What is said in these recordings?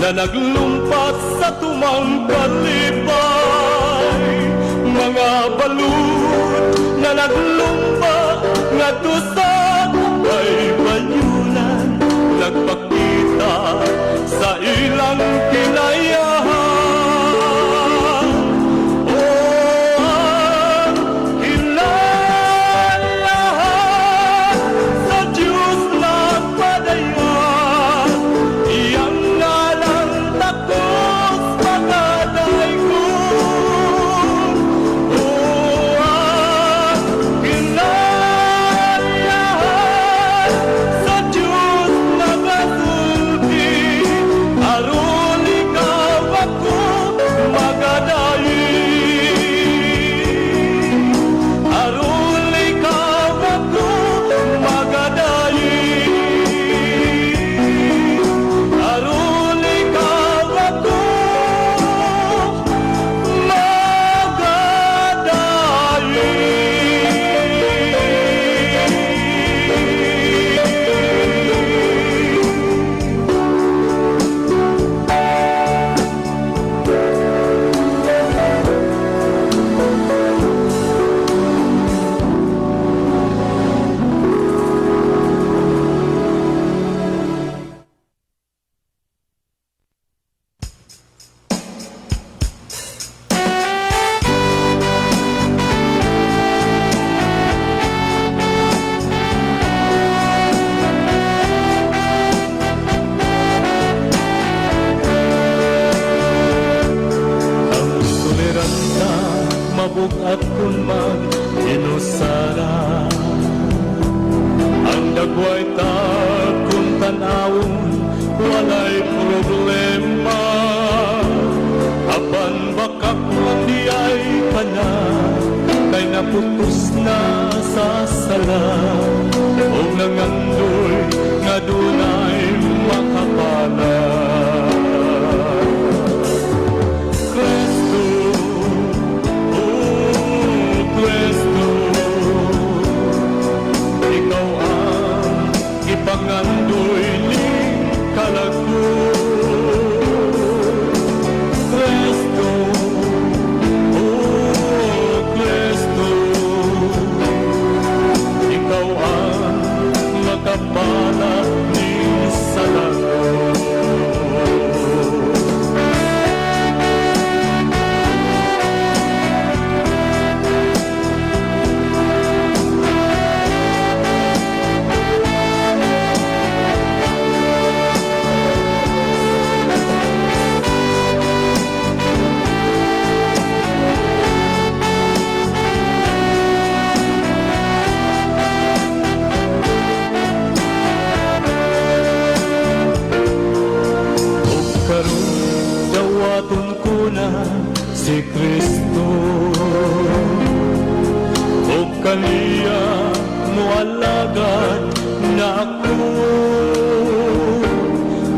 Na naglumpat sa tumang kalipay, mga balud na naglumba ngadto sa baybayunan, nagpakita sa ilang kinaiyahan. O ang kinaiyahan sa Diyos nagpadayon, iyang ngalan takos magadaygon. O ang kinaiyahan sa Diyos nagasulti, aron ikaw ako magadayin, aron ikaw ako magadayin, aron ikaw ako magadayin. Ang toleranta mabugat kun mag inusara. Ang dagway ta kung tanawon, walay problema. Apan bakak lang di ay kana, kay naputos na sa sala o nangandoy nga dunay makapala. Kristo, oh Kristo, ikaw ang ipangandoy ni kalako. Kristo, oh Kristo, ikaw ang makapala ni salako. Ug karon dawaton ko na si Kristo, ug kaniya moalagad na ako,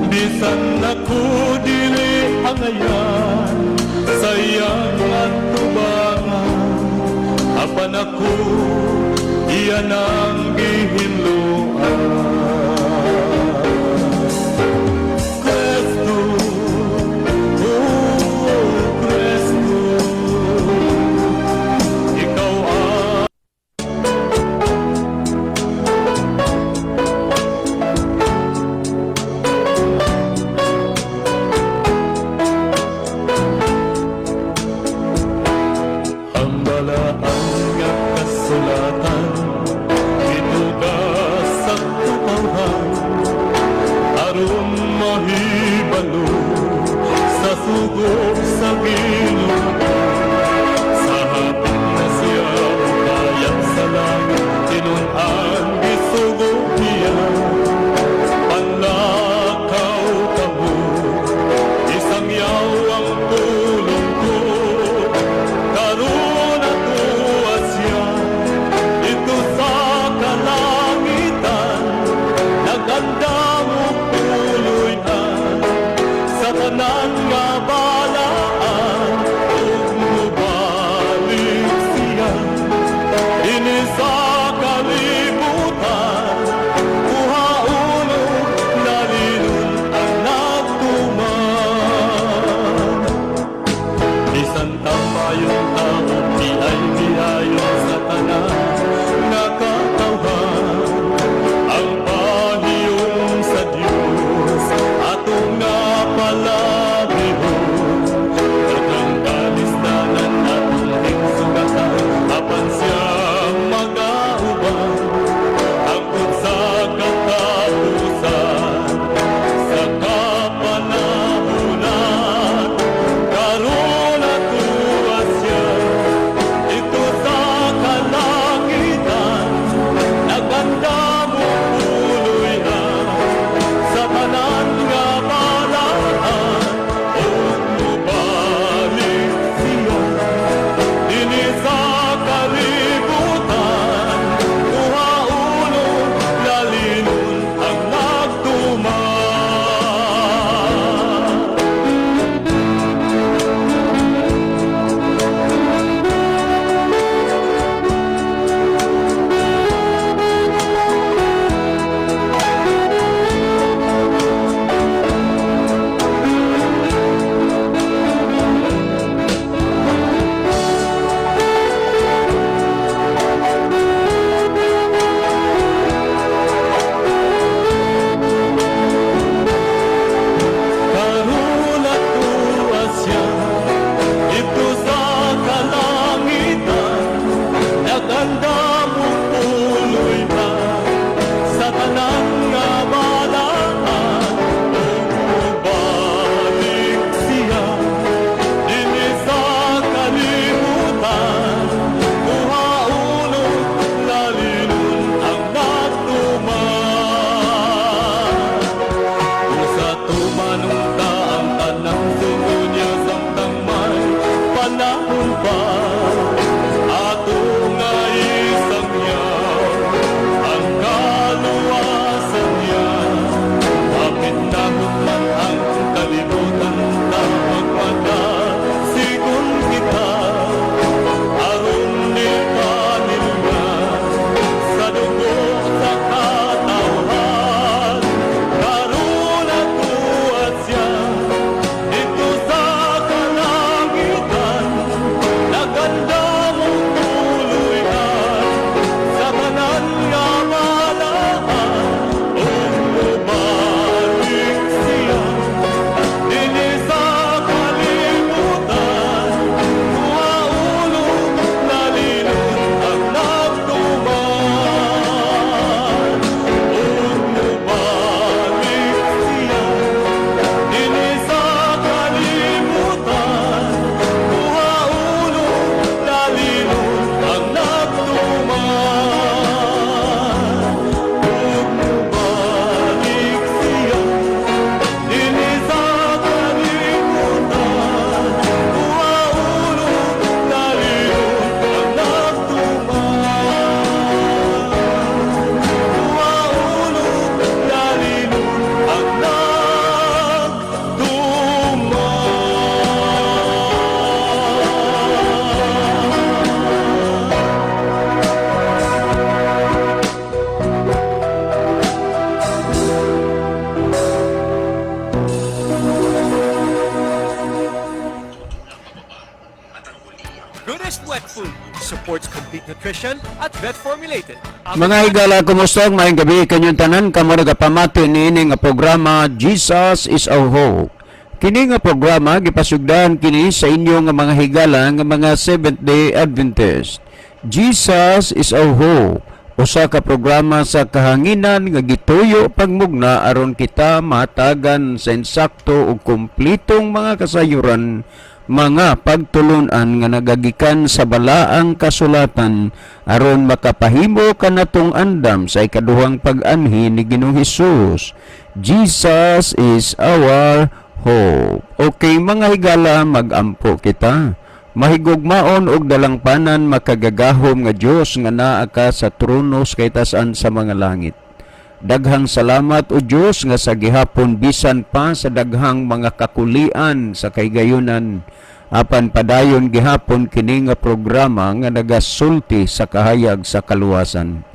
bisan ako dili angayan sa iyang atubangan, apan ako iya nang gihinloan. Kristo, oh Kristo, ikaw ang balaan nga kasulatan. Maayong tao, biay-biayon sa tanan nga katawhan. Ang pahiyom sa Dios atong napalabihon. Daghang kalisdanan atong higsugatan, apan siya magauban hangtod sa katapusan sa kapanahunan. Karon atoa siya didto sa kalangitan, nagandam og puloy-an sa tanan nga balaan, ug mobalik siya dinhi sa kalibutan, kuhaonon lalinon ang nagtuman. Karon atoa siya didto sa kalangitan, nagandam og puloy-an sa tanan nga balaan, ug mobalik siya dinhi sa kalibutan, kuhaonon lalinon ang nagtuman. Kung sa tumanon ta ang tanang sugo niya samtang may panahon pa, ato nga isangyaw ang kaluwasan niya. Hapit na man ang kalibutan ta, magmakasigon kita aron di panilngan sa dugo sa katawhan. Karon atoa siya didto sa kalangitan, nagandam og puloy-an sa tanan nga balaan, ug mobalik siya dinhi sa kalibutan, kuhaonon lalinon ang nagtuman, ug mobalik siya dinhi sa kalibutan, kuhaonon lalinon ang nagtuman, ug mobalik siya dinhi sa kalibutan, kuhaonon lalinon ang nagtuman, kuhaonon lalinon ang nagtuman. Goodest Wet Food supports complete nutrition at vet formulated. Mga higala, kumusta? Maayong gabi kanyong tanan kamo nagapamati niini nga programa, Jesus is Our Hope. Kini nga programa gipasugdan kini sa inyo nga mga higala nga mga Seventh Day Adventist. Jesus is Our Hope. Usa ka programa sa kahanginan nga gituyo pagmugna aron kita matagan sa insakto ug kumplitong mga kasayuran, mga pagtulunan nga nagagikan sa balaang kasulatan aron makapahimo kanatong andam sa ikaduhang pag-anhi ni Ginoong Hesus. Jesus is our hope. Okay, mga higala, magampo kita. Mahigugmaon og dalangpanan, makagagahom nga Dios nga naa ka sa trono sa kaitasan sa mga langit. Daghang salamat, o Dios, nga sa gihapon, bisan pa sa daghang mga kakulian sa kaygayunan, apan padayon gihapon kini nga programa nga nagasulti sa kahayag sa kaluwasan.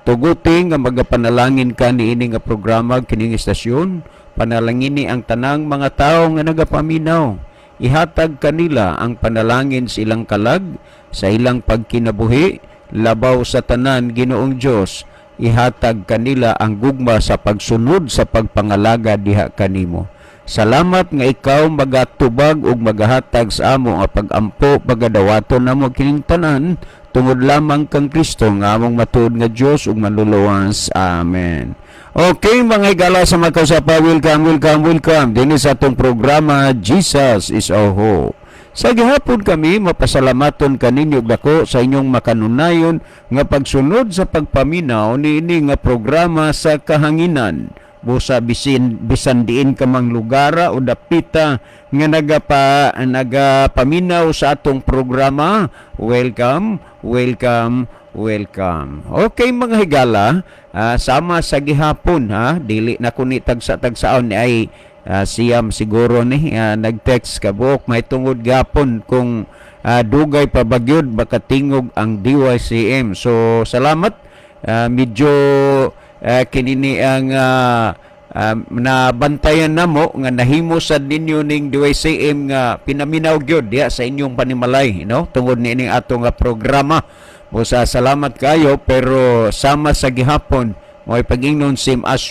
Tuguti nga magapanalangin ka niini nga programa, kining istasyon, panalangini ang tanang mga tawo nga nagapaminaw. Ihatag kanila ang panalangin sa ilang kalag sa ilang pagkinabuhi. Labaw sa tanan, Ginoong Dios, ihatag kanila ang gugma sa pagsunod sa pagpangalaga diha kanimo. Salamat nga ikaw magatubag ug magahatag sa amo nga pagampo. Pagadawaton namo kining tanan tungod lamang kang Kristo nga among matuod nga Dios ug Manluluwas. Amen. Okay, mga higala sa makausapa, welcome, welcome, welcome dinhi sa atong programa Jesus is Our Hope. Sa gihapon kami mapasalamaton kaninyo dako sa inyong makanunayon nga pagsunod sa pagpaminaw niini nga programa sa kahanginan. Busa bisin bisan diin ka mang lugara o dapita nga nagapaminaw sa atong programa, welcome, welcome, welcome. Okay, mga higala, sama sa gihapon ha, dili na kuni tagsa-tagsaon ni ay siyam siguro ni nag-text kabuok may tungod gapon kung dugay pa bagyod makatingog ang DYCM. So salamat, medyo kinini ang nabantayan namo nga nahimo sad ninyo ning DYCM nga pinaminaw gyud diha sa inyong panimalay, no, tungod niining ato nga programa. Busa salamat kayo, pero sama sa gihapon, mo'y pag-ingnon, same as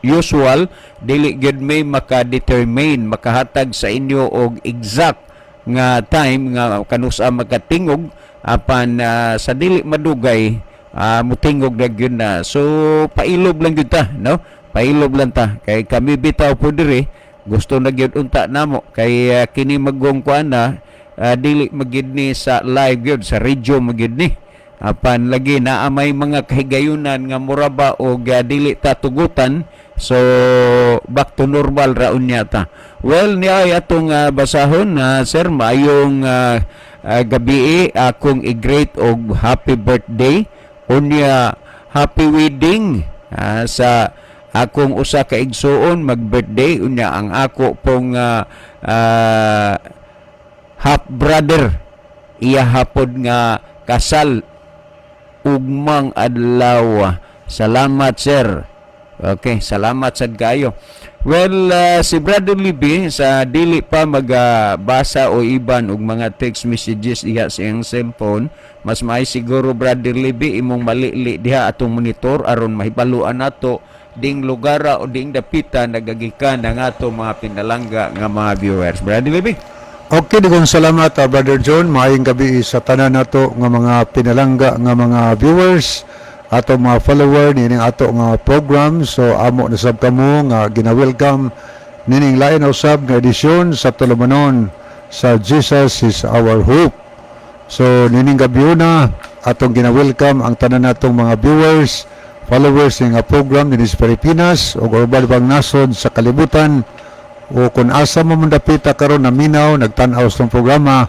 usual, dili gyud may maka-determine, makahatag sa inyo og exact nga time nga kanusa makatingog, apan sa dili madugay mutingog na gyud na. So pailob lang gyud ta, no, pailob lang ta kay kami bitaw po diri gusto na gyud unta namo kay kini magong kuan na dili magyud ni sa live gyud, sa radio magyud ni, apan lagi naa may mga kahigayunan nga mura ba og dili ta tugutan. So back to normal ra unya ta. Well, niya ay atong basahon na, sir, maayong gabi, akong i-greet og happy birthday unya happy wedding sa akong usa ka igsuon mag-birthday, unya ang ako pong half brother iya hapon nga kasal ugmang adlaw. Salamat, sir. Okay, salamat sad kayo. Well, si Brother Libby, sa dili pa magabasa o iban og mga text messages diha sa iyang cellphone, mas maay siguro, Brother Libby, imong malili diha atong monitor aron mahibaluan nato ding lugara o ding dapita nagagikan ang ato mga pinalangga nga mga viewers. Brother Libby. Okay, daghang salamat, Brother John. Maayong gabi sa tanan nato nga mga pinalangga nga mga viewers, ato mga follower nining ato nga program. So amo na sab kamo nga gina-welcome nining lain usab nga edisyon sa tulumanon sa Jesus is Our Hope. So nining gabi na atong gina-welcome ang tanan natong mga viewers, followers nga program dinhi sa Pilipinas ug uban pang nasod sa kalibutan o kung asa mo man dapita karon naminaw, nagtan-aw sa programa.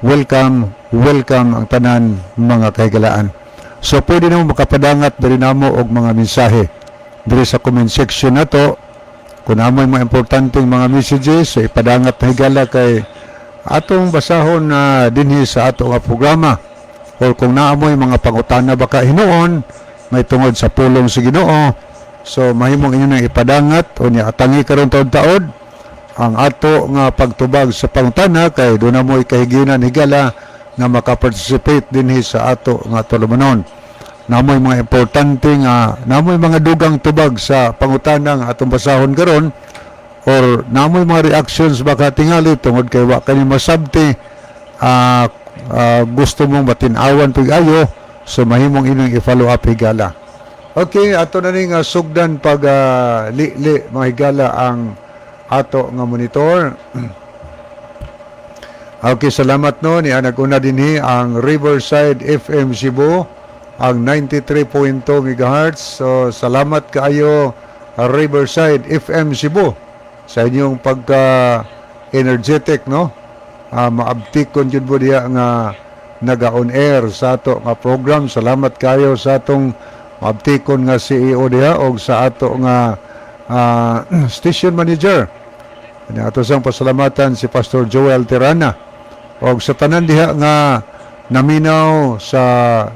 Welcome, welcome ang tanan, mga kahigalaan. So pwede namo makapadangat diri namo og mga mensahe diri sa comment section nato kung amoy mga importanteng mga messages. So ipadangat na, higala, kay atong basahon na dinhi sa ato nga programa, or kung naamoy mga pangutana baka hinuon may tungod sa pulong sa Ginoo, so mahimong inyo nang ipadangat. O niya atangi karon taod-taod ang ato nga pagtubag sa pangutana kay doon na mo'y kahiginan, higala, nga makaparticipate dinhi sa ato nga tulumanon. Namoy mga importante nga namoy mga dugang tubag sa pangutana nga atong basahon karon or namoy mga reactions baka tingali tungod kay wa kani masabti, gusto mong matin-awan pig-ayo, so mahimong inyong i-follow up, higala. Okay, ato na ning sugdan pag li-li, mga higala, ang ato nga monitor. Okay, salamat no ni nag-una dinhi ang Riverside FM Cebu, ang 93.2 MHz. So salamat kaayo, Riverside FM Cebu, sa inyong pagka energetic, no? Maabtik kon jud mo diha nga naga on air sa ato nga program. Salamat kayo sa atong maabtikon nga CEO diha og sa ato nga station manager. Ani ato sang pasalamatan si Pastor Joel Tirana og sa tanan diha nga naminaw sa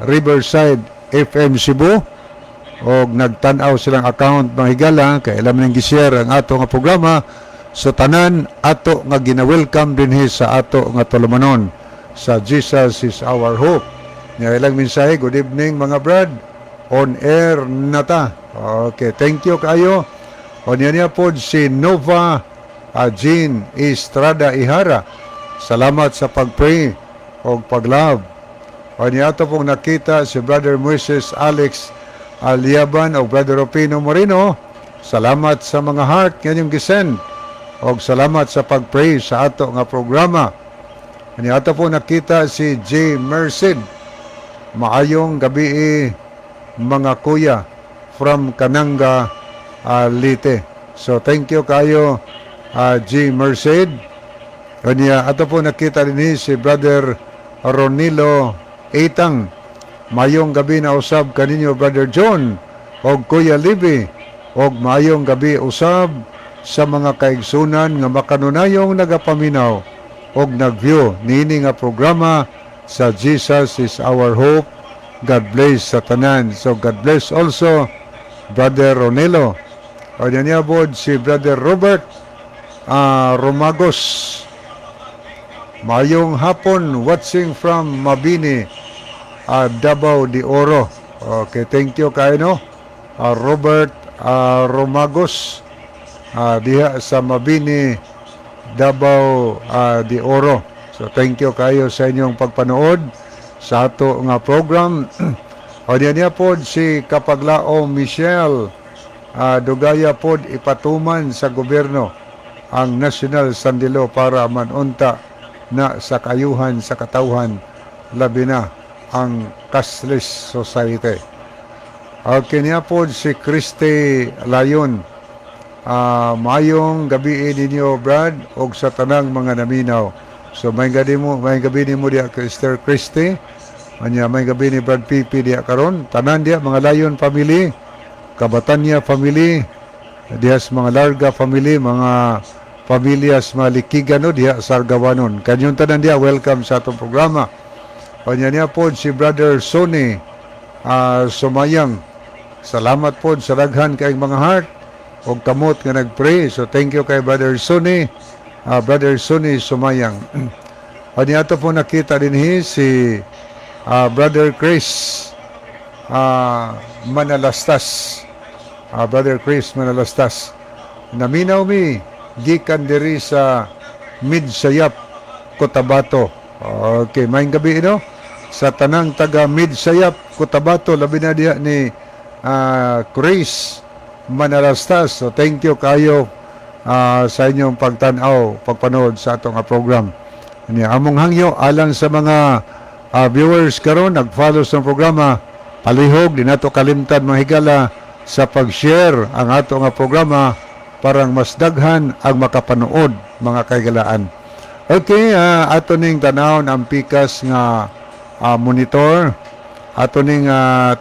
Riverside FM Cebu og nagtan-aw silang account, mga higala, kay alam ning gi-share ang ato nga programa. So tanan ato nga gina-welcome dinhi sa ato nga tulumanon sa Jesus is Our Hope. Niya ilang mensahe, "Good evening, mga brad. On air na ta." Okay, thank you kayo. O niya niya po si Nova Jean Estrada Ihara. Salamat sa pag-pray o pag-love. O niya ato pong nakita si Brother Moises Alex Aliaban o Brother Opino Moreno. Salamat sa mga heart nga inyong gisend. O salamat sa pag-pray sa ato nga programa. Niya ato po nakita si J. Merced. "Maayong gabi, mga kuya, from Kananga, Leyte." So thank you kayo, G. Merced. Kanya ato po nakita din si Brother Ronilo Itang. "Mayong gabi na usab kaninyo, Brother John og Kuya Libby, og mayong gabi usab sa mga kaigsunan nga makanunayong nagapaminaw og nag-view niini nga programa sa Jesus is Our Hope. God bless sa tanan." So God bless also, Brother Ronelo. O niya bod si Brother Robert Romagos. "Mayong hapon, watching from Mabini, Davao de Oro." Okay, thank you kayo, no? Robert Romagos diha sa Mabini, Davao de Oro. So thank you kayo sa inyong pagpanood sa ato nga program. O niya niya pod si Kapaglao Michelle, "Dugaya pod ipatuman sa gobyerno ang National Sunday Law para manunta na sa kayuhan sa katawhan, labi na ang cashless society." Okay niya po si Christy Layon. "Mayong gabi ninyo, Brad, og sa tanang mga naminaw." So may gabi nimo diya, Sister Christy. Anya may gabi ni Brad Pipi diya karon. Tanan diya mga Layon family, Kabatanya family, diha sa mga Larga family, mga pamilya sa mga Likigano diha sa Argawanon. Kanyong tanan diya, welcome sa atong programa. Anya niya po si Brother Sonny Sumayang. "Salamat po sa daghan kay mga heart og kamot nga nagpray." So thank you kay Brother Sonny, Brother Sonny Sumayang. Anya ato po nakita din si Brother Chris Manalastas. Brother Chris Manalastas. "Naminaw mi gikan diri sa Midsayap, Cotabato." Okay, maayong gabi, no? Sa tanang taga Midsayap, Cotabato, labi na diha ni Chris Manalastas. So thank you kayo sa inyong pagtan-aw, pagpanood sa atong program. Ani among hangyo alang sa mga viewers karon nag-follow sa programa, palihog di nato kalimtan, mga higala, sa pag-share ang ato nga programa parang mas daghan ang makapanood, mga kaigalaan. Okay, ato ning tanawon ang pikas nga monitor. Ato ning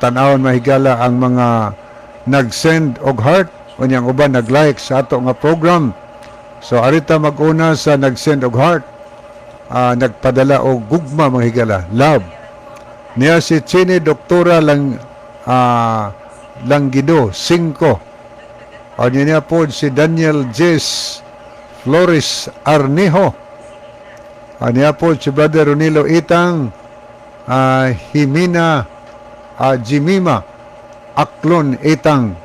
tanawon, mahigala, ang mga nag-send og heart unyang uban nag-like sa ato nga program. So arita mag-una sa nag-send og heart, nagpadala og gugma, mga higala, love. Niya si Chini Doktora lang Langgido 5. O niya niya po si Daniel Jess Flores Arnejo. O niya po si Brother Ronilo Itang, Himina Jimima Aklon Itang.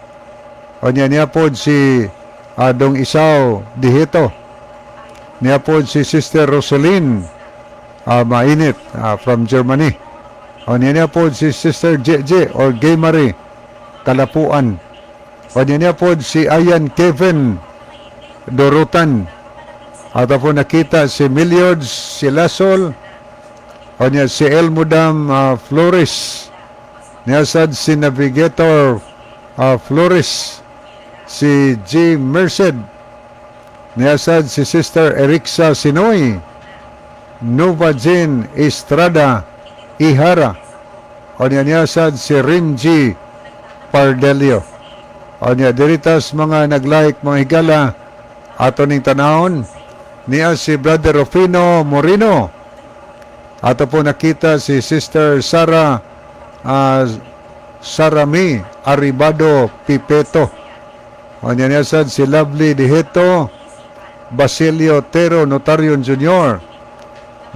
O niya niya po si Dong Isaw Dihito. Niya po si Sister Rosaline Mainit from Germany. O niya niya po si Sister JJ or Gay Marie Kalapuan. O niya niya po si Ayan Kevin Dorotan. At po nakita si Miliod Silasol. O niya si Elmudam Flores. Niya sad si Navigator Flores. Si G. Merced. Niya sad si Sister Erixa Sinoy. Nova Jean Estrada Ihara. O niya niya sad si Rinji Pardelio. O niya diritas mga nag-like, mga higala, ato ning tanawon niya si Brother Rufino Moreno. Ato po nakita si Sister Sara Sarami Aribado Pipeto. O niya niya sad si Lovely Dihito. Basilio Tero Notarion Jr.,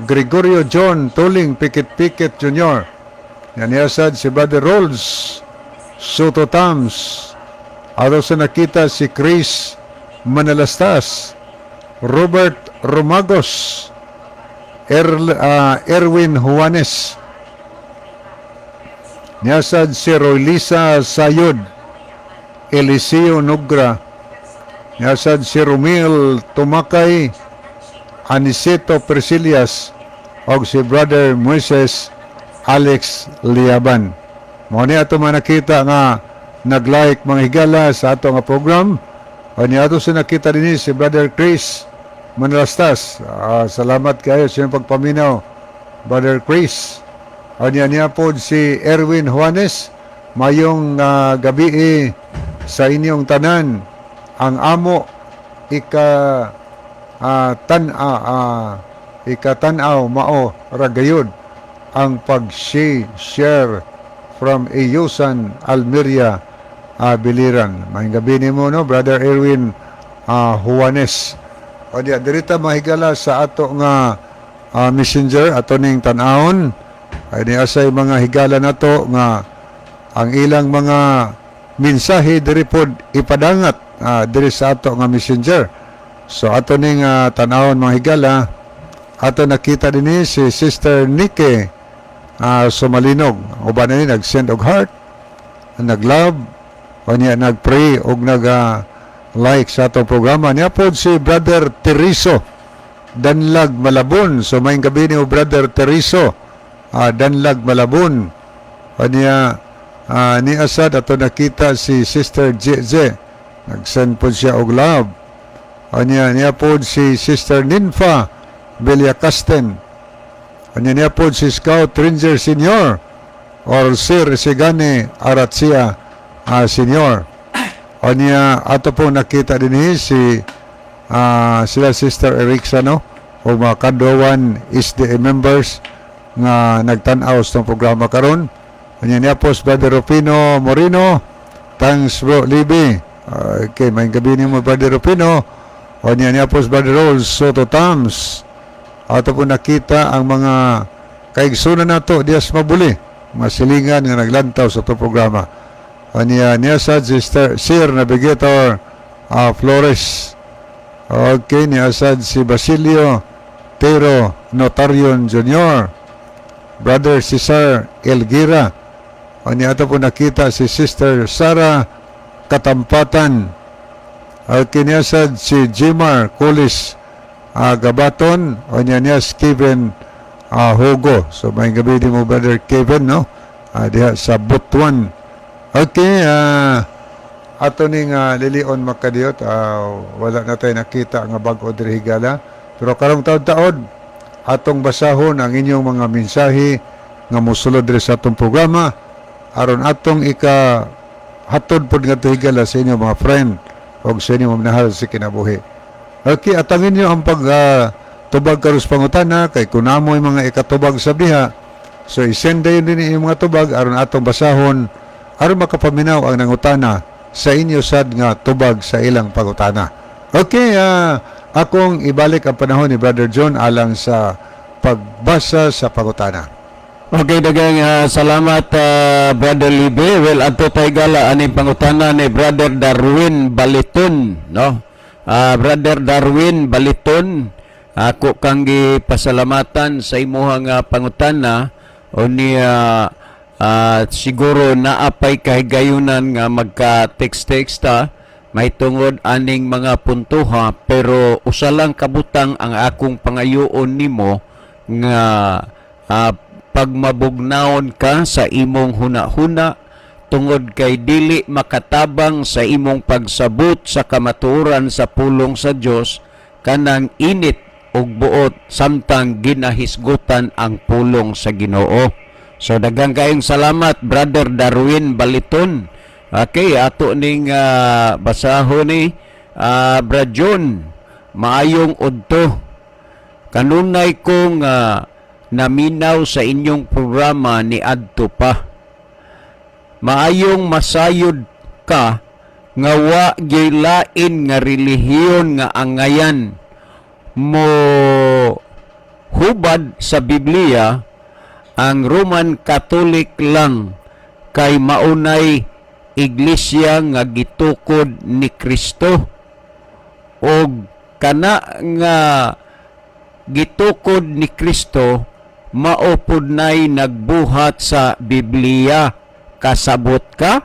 Gregorio John Tuling Pikit Pikit Jr. Yan sad si Brother Rolls Soto Tams. Ato sa nakita si Chris Manalastas, Robert Romagos, Erwin Juanes. Niyasad si Roylisa Sayod, Eliseo Nugra. Niyasad si Romil Tumakay, Aniceto Priscilias, og si Brother Moises Alex Liaban. Mao ni ato mga nakita nga nag-like, mga higala, sa ato nga program. O ni ato sa nakita din si Brother Chris Manalastas. Salamat kayo sa inyong pagpaminaw, Brother Chris. O niya niya po si Erwin Juanes. Mayong gabi sa inyong tanan. Ang amo ika tan ikatan-aw mao ragayod ang pag-share from Iyusan, Almeria, Biliran. Maayong gabi nimo, no, Brother Erwin Juanes. O diya, dirita, mahigala, sa ato nga messenger, ato ning tan-awon. Ay ni asay mga higala nato nga ang ilang mga mensahe diri pod ipadangat diri sa ato nga messenger. So ato ning tan-awon, mga higala, ato nakita dinhi si Sister Nike Sumalinog. Uban ni nag-send og heart, nag-love, o niya nag-pray og nag like sa atong programa. Niya pod si Brother Teriso Danlag Malabon. So maayong gabi ni Brother Teriso Danlag Malabon. O niya ni Asad ato nakita si Sister JJ. Nag-send po siya og love. O niya niya pod si Sister Ninfa Villacasten. O niya niya pod si Scout Ranger Senior or Sir Sigane Aratsia Senior. O niya ato po nakita din si sila Sister Erixa, no, o mga Kandowan SDA members nga nagtan-aw sa programa karon. Unya niya po si Brother Rufino Moreno. Thanks, Bro Libby. Okay, maayong gabi nimo, Brother Rufino. O niya niya po si Brother Rolls Soto Tams. Ato po nakita ang mga kaigsunan nato diya sa Mabuli, mga silingan nga naglantaw sa ato programa. O niya niya sa Sister Sir Navigator Flores. Okay, niya sad si Basilio Tero Notarion Jr., Brother Cesar Elgira. O niya ato po nakita si Sister Sara Katampatan. Okay, niya sad si Jimar Kulis Gabaton. O niya niya Steven Hugo. So maayong gabi din mo, Brother Kevin, no? Diha sa Butuan. Okay, ato ning lilion makadiyot, wala na tayo nakita nga bag-o diri, higala, pero karong taod-taod atong basahon ang inyong mga mensahe nga mosulod diri sa atong programa aron atong ika hatod pod nga higala sa inyong mga friend o sa inyong mga minahal sa kinabuhi. Okay, atangin niyo ang pag tubag karon sa pangutana kay kunamoy mga ikatubag sa diha. So isend dayon din inyong mga tubag aron atong basahon aron makapaminaw ang nangutana sa inyo sad nga tubag sa ilang pangutana. Okay, akong ibalik ang panahon ni Brother John alang sa pagbasa sa pangutana. Okay, daghang salamat, Brother Libe. Well, adto tay gala ani pangutana ni Brother Darwin Baliton, no? Brother Darwin Baliton, ako kang gipasalamatan sa imuhang pangutana o niya siguro naapay kahigayunan nga magka text-text ta may tungod aning mga puntuha, pero usa lang kabutang ang akong pangayoon nimo nga pagmabugnawon ka sa imong huna-huna tungod kay dili makatabang sa imong pagsabot sa kamatuoran sa pulong sa Dios kanang init ug buot samtang ginahisgutan ang pulong sa Ginoo. So daghang kayong salamat, Brother Darwin Baliton. Okay, ato ning basahon ni Brad John. Maayong udto. Kanunay kong naminaw sa inyong programa ni adto pa. Maayong masayod ka Nga wa gyuy lain nga relihiyon nga angayan mo hubad sa Biblia, ang Roman Catholic lang, kay maunay iglesia nga gitukod ni Kristo, og kana nga gitukod ni Kristo mao pud nay nagbuhat sa Biblia. Kasabot ka?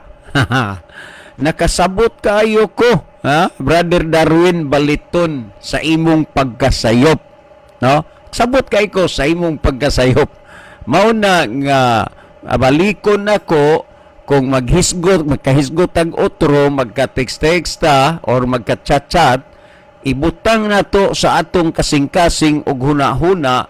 Nakasabot kaayo ko, ha, Brother Darwin Baliton, sa imong pagkasayop, no? Sabot kay ko sa imong pagkasayop. Mao na nga balikon nako kung maghisgot, magkahisgot tag otro, magka-text-text ta or magka-chat-chat, ibutang nato sa atong kasing-kasing ug huna-huna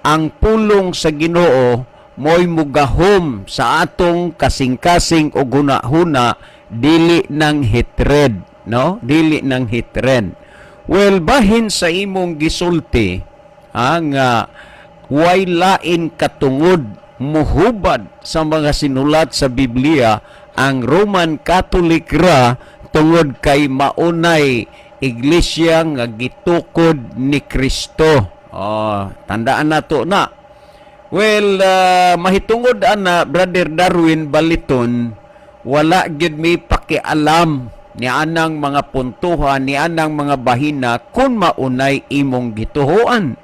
ang pulong sa Ginoo. Mo'y mugahom sa atong kasing-kasing ug huna-huna, dili ng hatred, no? Dili ng hatred. Well, bahin sa imong gisulti ang way lain katungod muhubad sa mga sinulat sa Biblia, ang Roman Catholic ra, tungod kay maunay iglesia nga gitukod ni Kristo. Oh, tandaan nato na. Well, mahitungod ana, Brother Darwin Baliton, wala gyud mi pakialam ni anang mga puntuhan, ni anang mga bahina kung maunay imong gituhuan.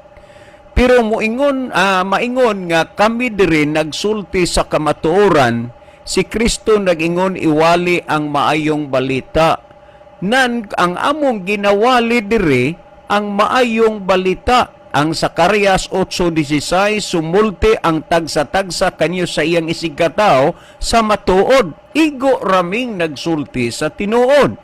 Pero moingon, maingon nga kami diri nagsulti sa kamatuoran. Si Kristo nag-ingon, iwali ang maayong balita. Nan ang among ginawali diri ang maayong balita. Ang Zacarias 8:16, sumulti ang tagsa-tagsa kanyo sa iyang isigkatao sa matuod. Igo raming nagsulti sa tinuod.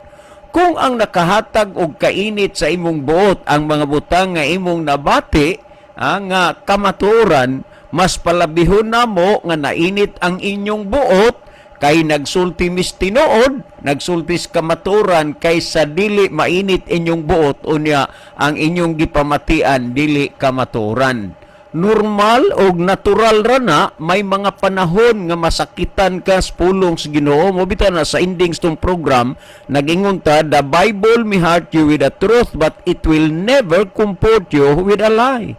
Kung ang nakahatag og kainit sa imong buot ang mga butang nga imong nabati, ang kamatuoran, mas palabihon namo nga nainit ang inyong buot kay nagsulti mis tinuod, nagsulti sa kamatuoran, kaysa dili mainit inyong buot unya ang inyong gipamatian dili kamatuoran. Normal og natural ra na may mga panahon nga masakitan ka sa pulong sa Ginoo. Mo bitaw na sa endings tong program nagingon ta, "The Bible may hurt you with the truth, but it will never comfort you with a lie."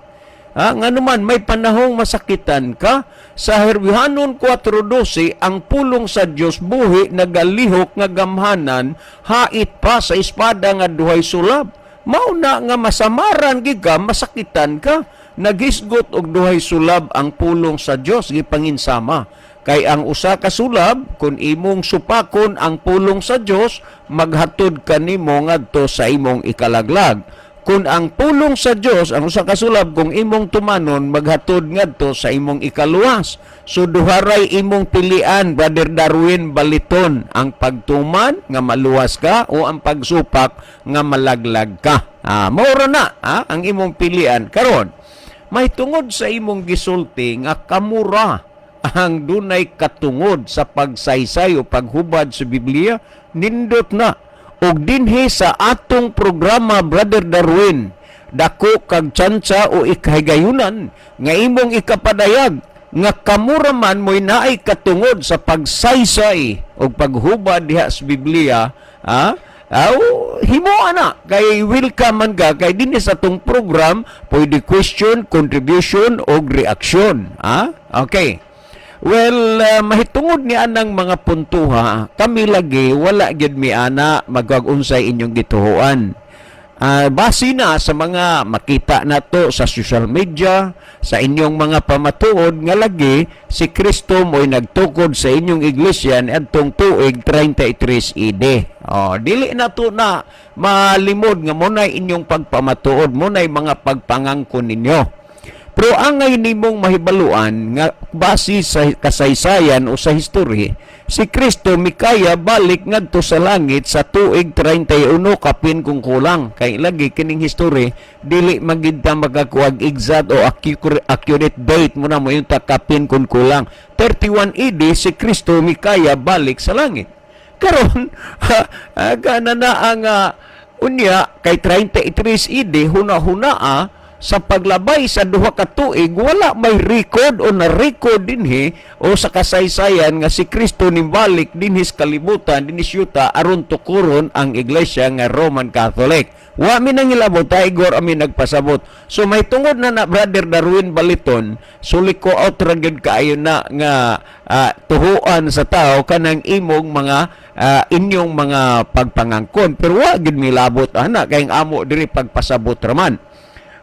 Ha, nga naman may panahong masakitan ka. Sa Herbyanon 4:12, ang pulong sa Dios buhi, nagalihok nga gamhanan, hait pa sa espada nga duhay sulab. Mao na nga masamaran gid ka, masakitan ka. Naghisgot og duhay sulab ang pulong sa Dios, gipanginsama. Kay ang usa ka sulab, kung imong supakon ang pulong sa Dios, maghatod kanimo ngadto sa imong ikalaglag. Kung ang pulong sa Dios, ang usa ka sulab, kung imong tumanon, maghatod ngadto sa imong ikaluwas. So duharay imong pilian, Brother Darwin Baliton, ang pagtuman nga maluwas ka o ang pagsupak nga malaglag ka. Mao ra na ang imong pilian. Karon, may tungod sa imong gisulti nga kamura ang dunay katungod sa pagsaysay o paghubad sa Biblia, nindot na. Og dinhi sa atong programa, Brother Darwin, dako kag tsansa o ikahigayunan nga imong ikapadayag nga kamura man mo'y naay katungod sa pagsaysay o paghubad diha sa Biblia, ha? Aw, himo ana kay welcome man ka, kay dinhi sa atong program pwede question, contribution og reaksyon, ha? Okay. Well, mahitungod ni anang mga puntuha, kami lagi wala gyud mi ana magag-unsay inyong gituhuan. Base na sa mga makita nato sa social media, sa inyong mga pamatuod nga lagi si Kristo mo'y nagtukod sa inyong iglesia niadtong tuig 33 AD. Oh, dili na to na malimod nga mo inyong pagpamatuod, mo mga pagpangangkon ninyo. Pero angay nimong mahibaluan nga base sa kasaysayan o sa history, si Kristo mikaya balik ngadto sa langit sa tuig 31 kapin kung kulang. Kay lagi kining history dili magid ta makakuag exact o accurate date mo na mo yung kapin kung kulang. 31 AD si Kristo mikaya balik sa langit. Karon, gana na ang unya kay 33 AD huna-huna. Sa paglabay sa 2 ka tuig, wala may record o na-record dinhi o sa kasaysayan nga si Kristo nimbalik dinhi sa kalibutan, dinhi sa yuta, aron tukuron ang iglesia nga Roman Catholic. Wa mi nangilabot, Igor, ami nagpasabot. So may tungod na na, Brother Darwin Baliton, suliko out ra gyud kaayo na nga tuhuan sa tao kanang imong mga inyong mga pagpangangkon, pero wa gyud milabot ana kay ang amo diri pagpasabot raman.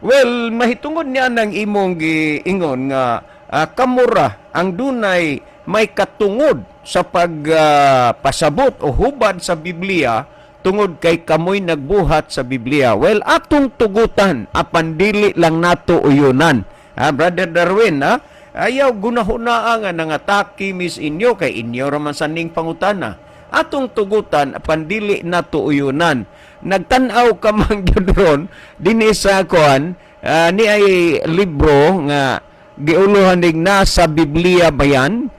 Well, mahitungod niya ng imong giingon nga kamura ang dunay may katungod sa pagpasabot o hubad sa Biblia tungod kay kamoy nagbuhat sa Biblia. Well, atong tugutan apan dili lang nato uyunan. Ha, Brother Darwin, ha? Ayaw gunahunaa nga nangatake mis inyo kay inyo ra man sa ning pangutana. Atong tugutan apan dili nato uyunan. Nagtan-aw ka man gyud ron dinhi sa kuan ni ay libro nga giuluhan ning "Nasa Biblia Bayan?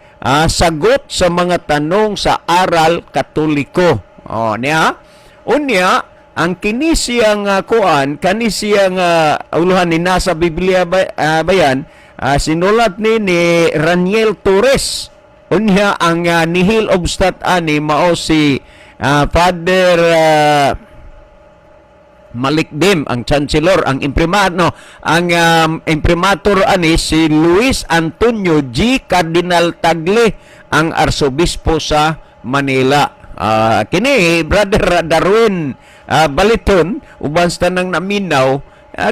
Sagot sa mga tanong sa aral Katoliko." Oh, niya. Unya, ang kini siyang kuan, kani siyang uluhan ni "Nasa Biblia Bayan?" Sinulat ni Raniel Torres. Unya ang nihil obstat ani mao si Father Malikdim ang chancellor, ang imprimatur, no, ang imprimatur ani si Luis Antonio G. Cardinal Tagle, ang arsobispo sa Manila. Kini, Brother Darwin Baliton, uban sa tanang naminaw,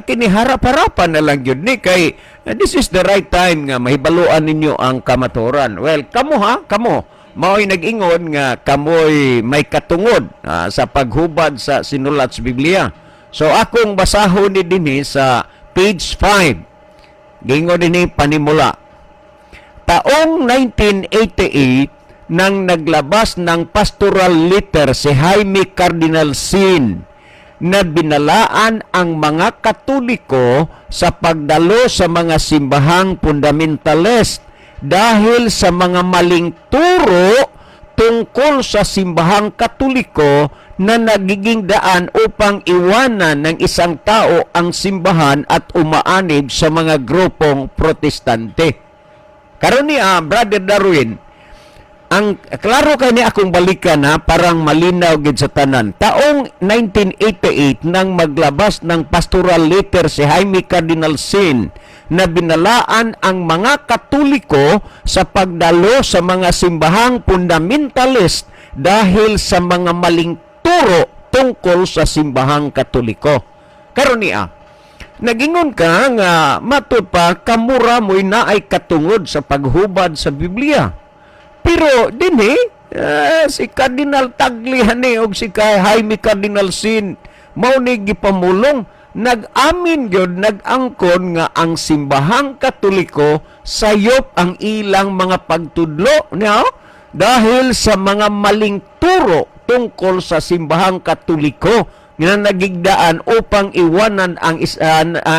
kini harap-harapan na lang yun ni kay this is the right time nga mahibaluan ninyo ang kamaturan. Well, kamo ha, kamo mao'y nag-ingon nga kamoy may katungod sa paghubad sa sinulat sa Biblia. So akong basahon ni dinhi sa page 5. Gingon dinhi, panimula. Taong 1988 nang naglabas ng pastoral letter si Jaime Cardinal Sin na binalaan ang mga Katoliko sa pagdalo sa mga simbahang fundamentalist dahil sa mga maling turo tungkol sa simbahang Katoliko na nagiging daan upang iwanan ng isang tao ang simbahan at umaanib sa mga grupong Protestante. Karon niya, Brother Darwin, ang klaro kay ni akong balikan ha, parang malinaw gid sa tanan. Taong 1988 nang maglabas ng pastoral letter si Jaime Cardinal Sin na binalaan ang mga Katoliko sa pagdalo sa mga simbahang fundamentalist dahil sa mga maling turo tungkol sa simbahang Katoliko. Karon niya, nagingon ka nga matud pa kamura mo'y naay katungod sa paghubad sa Biblia. Pero dinhi si Cardinal Tagle hani og si kay Jaime Cardinal Sin mao ni gipamulong, nag-amin gyud, nag-angkon nga ang simbahang Katoliko sayop ang ilang mga pagtudlo niya dahil sa mga maling turo tungkol sa simbahang Katoliko nga nagigdaan upang iwanan ang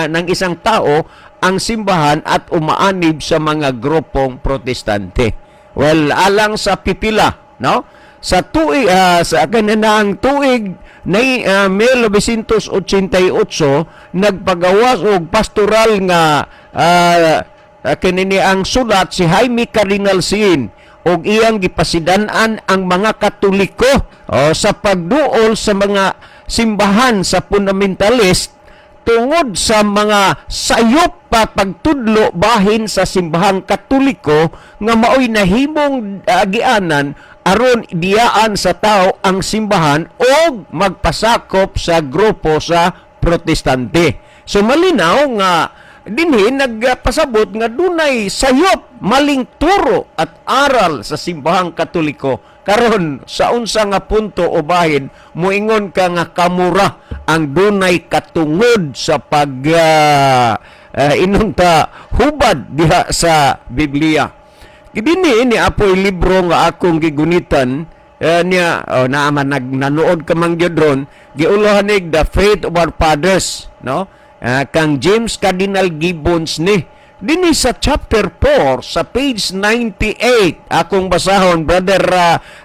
ng isang tao ang simbahan at umaanib sa mga grupong Protestante. Well, alang sa pipila, no? Sa tuig sa kanang tuig na 1988 nagpagawas og pastoral nga kinini ang sulat si Jaime Cardinal Sin og iyang gipasidan-an ang mga Katoliko, oh, sa pagduol sa mga simbahan sa fundamentalist tungod sa mga sayop pa pagtudlo bahin sa simbahang Katoliko nga maoy nahimong agianan aron biyaan sa tao ang simbahan og magpasakop sa grupo sa Protestante. So malinaw nga dinhi nagpasabot nga dunay sayop, maling turo at aral sa simbahang Katoliko. Karon sa unsa nga punto o bahin muingon ka nga kamura ang dunay katungod sa pag inunta hubad diha sa Biblia? Dinhi ni apoy libro nga akong gigunitan niya, oh, naaman nag nanood ka man gyud ron, giuluhan nig "The Faith of Our Fathers", no, kang James Cardinal Gibbons ni. Dinhi sa chapter 4 sa page 98 akong basahon, Brother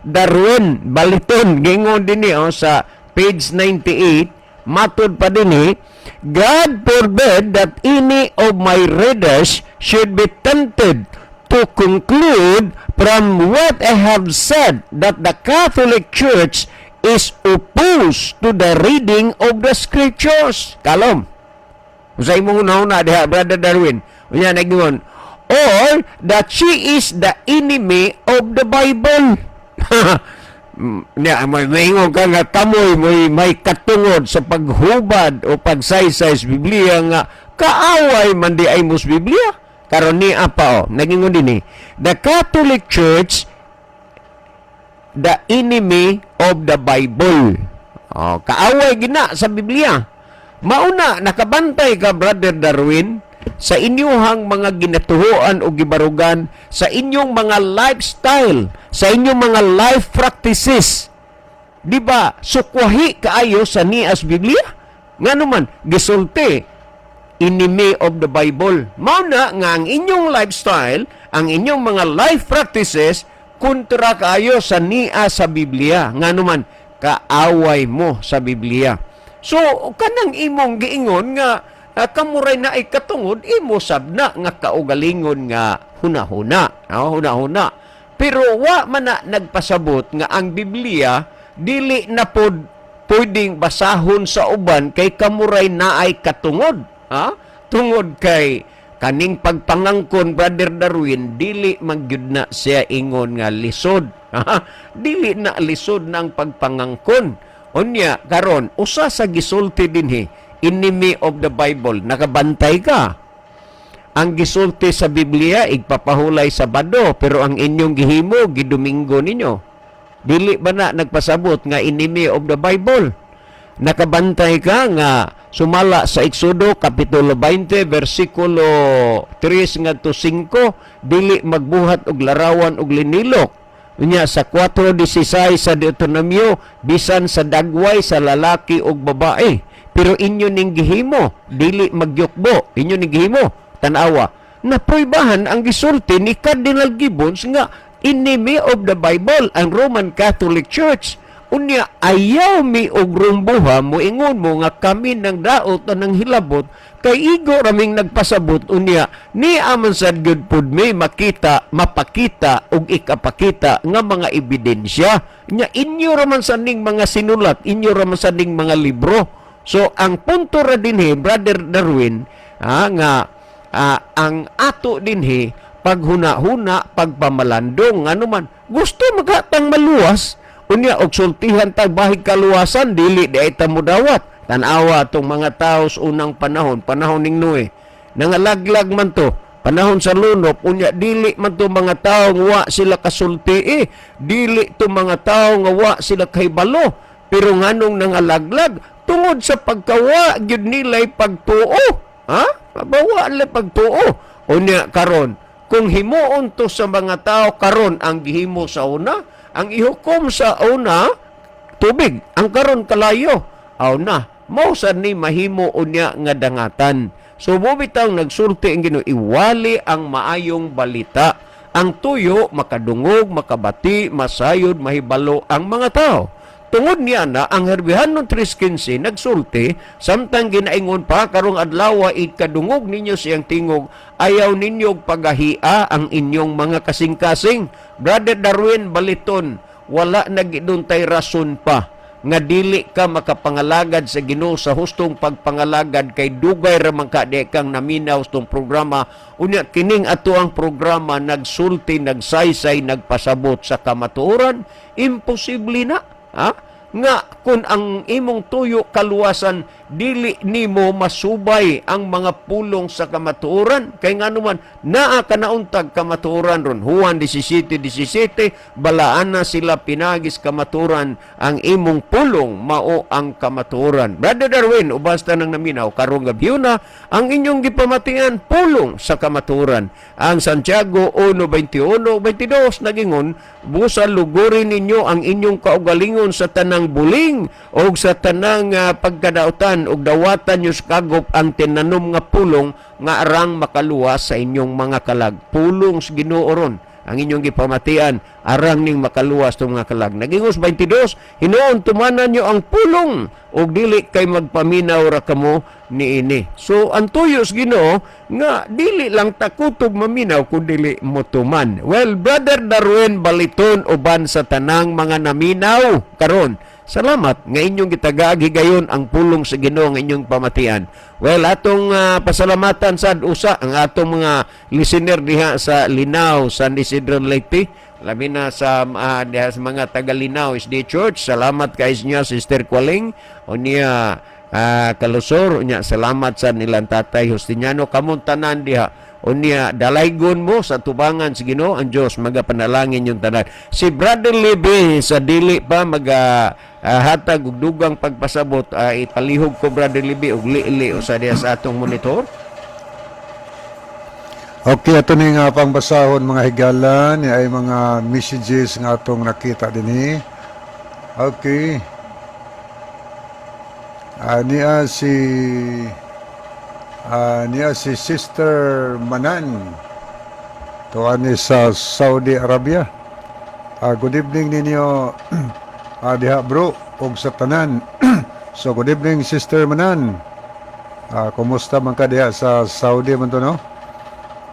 Darwin Baliton. Gingon dinhi, oh, sa page 98, matud pa dinhi "God forbid that any of my readers should be tempted to conclude from what I have said that the Catholic Church is opposed to the reading of the Scriptures." Kalom. Sa imong una diha, Brother Darwin. Unya nagingon, "or that she is the enemy of the Bible." Nya, may maingon ka nga kamoy may katungod sa paghubad o pagsaysay sa Biblia nga kaaway man diay mo sa Biblia. Karon ni apa o, nagingon dinhi, the Catholic Church the enemy of the Bible. Oh, kaaway gina sa Biblia. Mauna nakabantay ka, Brother Darwin, sa inyuhang mga ginatuhoan o gibarugan, sa inyong mga lifestyle, sa inyong mga life practices. Di ba? Sukwahi kaayo sa nias Biblia. Ngano man gisulti enemy of the Bible. Mao na nga ang inyong lifestyle, ang inyong mga life practices kontra kaayo sa nia sa Biblia. Ngano man kaaway mo sa Biblia. So kanang imong giingon nga kamuray na ay katungod, imo sab na nga kaugalingon nga huna-huna. Oh, huna-huna. Pero wa man na nagpasabot nga ang Biblia dili na pod pwedeng basahon sa uban kay kamuray na ay katungod. Ha? Tungod kay kaning pagpangangkon, Brother Darwin, dili magyud na siya ingon nga lisod. Ha? Dili na lisod ng pagpangangkon. Unya karon usa sa gisulti dinhi, enemy of the Bible, nakabantay ka. Ang gisulti sa Biblia igpapahulay Sabado, pero ang inyong gihimo gidomingo ninyo. Dili ba na nagpasabot nga enemy of the Bible? Nakabantay ka nga sumala sa Exodo kapitulo 20 versikulo 3 ngadto 5, dili magbuhat og larawan og linilok. Unya sa 4:16 sa Deuteronomio, bisan sa dagway sa lalaki ug babae. Pero inyo ning gihimo, dili magyukbo, inyo ning gihimo. Tanawa, napruibahan ang gisulti ni Cardinal Gibbons nga enemy of the Bible ang Roman Catholic Church. Unya ayaw mi og rumbuha, moingon mo nga kami nang daot o nang hilabot kay igo raming nagpasabot, unya ni aman sad gyud pud mi makita, mapakita og ikapakita nga mga ebidensya. Nya inyo ra man sa ning mga sinulat, inyo ra man sa ning mga libro. So ang punto ra dinhi, Brother Darwin, nga ang ato dinhi paghuna-huna, pagpamalandong, ano man gusto magatang maluwas. Unya og sultihan tag bahig kaluwasan, dili di ay ta modawat. Tan-awa tong mga tao sa unang panahon, panahon ning Noe. Nangalaglag man to, panahon sa lunop, unya dili man to mga tao nga wa sila kasulti eh. Dili to mga tao nga wa sila kahibalo. Pero nganong nangalaglag? Tungod sa pagkawa gyud nila'y pagtuo. Ha? Bawa nila pagtuo. Unya karon, kung himuon to sa mga tao karon ang gihimo sa una, ang ihukom sa una tubig, ang karon kalayo. Aw na, mao sad ni mahimo unya nga dangatan. So mo bitaw nagsulti ang Ginoo, iwali ang maayong balita. Ang tuyo makadungog, makabati, masayod, mahibalo ang mga tao. Tungod niya na ang Herbihano 3:15 nagsulti, samtang ginaingon pa karong adlaw, ikadungog ninyo siyang tingog, ayaw ninyo pagahia ang inyong mga kasing-kasing. Brother Darwin Baliton, wala na giduntay rason pa nga dili ka makapangalagad sa Ginoo sa hustong pagpangalagad kay dugay ra man ka di kang naminaw sa tong programa. Unya kining ato ang programa nagsulti, nagsaysay, nagpasabot sa kamatuoran. Imposible na, ha, nga kung ang imong tuyo kaluwasan, dili nimo masubay ang mga pulong sa kamatuoran, kay ngano man naa kanauntag kamatuoran ron. Juan 17:17, balaan na sila pinagis kamatuoran, ang imong pulong mao ang kamatuoran. Brother Darwin, ubasta nang naminaw karong gabi na ang inyong gipamatian, pulong sa kamatuoran. Ang Santiago 1:21 22 nagingon, "Busa lugurin ninyo ang inyong kaugalingon sa tanang buling o sa tanang pagkadautan ug dawatan nyo sa kagop ang tinanom nga pulong nga arang makaluwas sa inyong mga kalag." Pulong sa Ginoo ron. Ang inyong gipamatian arang ning makaluwas tong mga kalag. Nagingos 22, hinuon tumanan nyo ang pulong og dili kay magpaminaw ra kamo niini. So ang tuyo sa Ginoo nga dili lang takutob maminaw kun dili motuman. Well, Brother Darwin Baliton, uban sa tanang mga naminaw karon, salamat nga inyong gitagaag higayon ang pulong sa Ginoo nga inyong pamatian. Well, atong pasalamatan sad usa ang atong mga listener diha sa Linao, San Isidro, Leyte. Labi na sa diha sa mga taga Linao SDA Church. Salamat kay niya, Sister Kwaling. Unya Kalusor, unya salamat sa nilang Tatay Justiniano, kamong tanan diha. Unya dalaygon mo sa tubangan sa Ginoo, ang Dios magapanalangin yung tanan. Si Brother Libby sa dili pa maga hatag og dugang pagpasabot, ipalihog ko, Brother Libby, og li-li usa diha sa atong monitor. Okay, ato ni nga pangbasahon, mga higala, ni ay mga messages nga atong nakita dinhi. Okay. Niya si Sister Manan. To ani sa Saudi Arabia. Good evening ninyo diha, bro, og sa tanan. So good evening, Sister Manan. Kumusta man ka diha sa Saudi man to, no?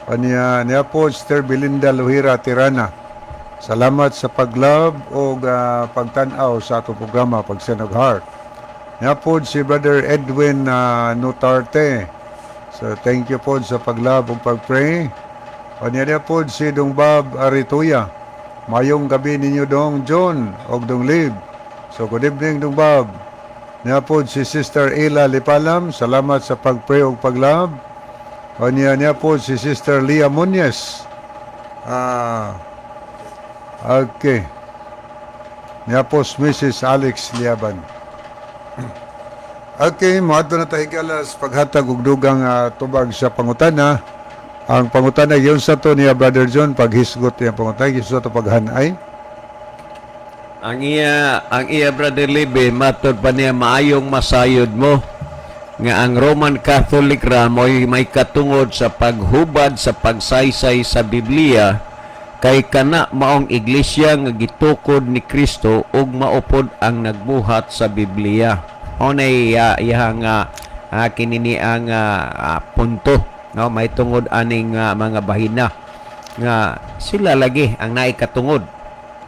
Aniya niya po Sister Belinda Luhira Tirana. Salamat sa pag-love o pagtan-aw sa atong programa Pag-send og Heart. Niya po si Brother Edwin Notarte. So thank you po sa pag-love ug pag-pray. Aniya niya po si Dong Bob Arituya. Mayong gabi ninyo, Dong John og Dong Lib. So good evening, Dong Bob. Niya po si Sister Ela Lipalam. Salamat sa pag-pray ug pag-love. Aniya niya po si Sister Leah Muñez. Okay. Niya po si Mrs. Alex Liaban. Okay, moadto na tayo, higala, sa paghatag og dugang tubag sa pangutana. Ang pangutana yun sa to niya, Brother John, paghisgot niya pangutana, yun sa to paghanay. Ang iya, Brother Libby, matod pa niya maayong masayod mo nga ang Roman Catholic ra mo'y may katungod sa paghubad sa pagsaysay sa Biblia kay kana maong iglesia nga gitukod ni Kristo ug maupod ang nagbuhat sa Biblia. Mao na iya iya nga kinini ang punto, no, may tungod aning mga bahina nga sila lagi ang naikatungod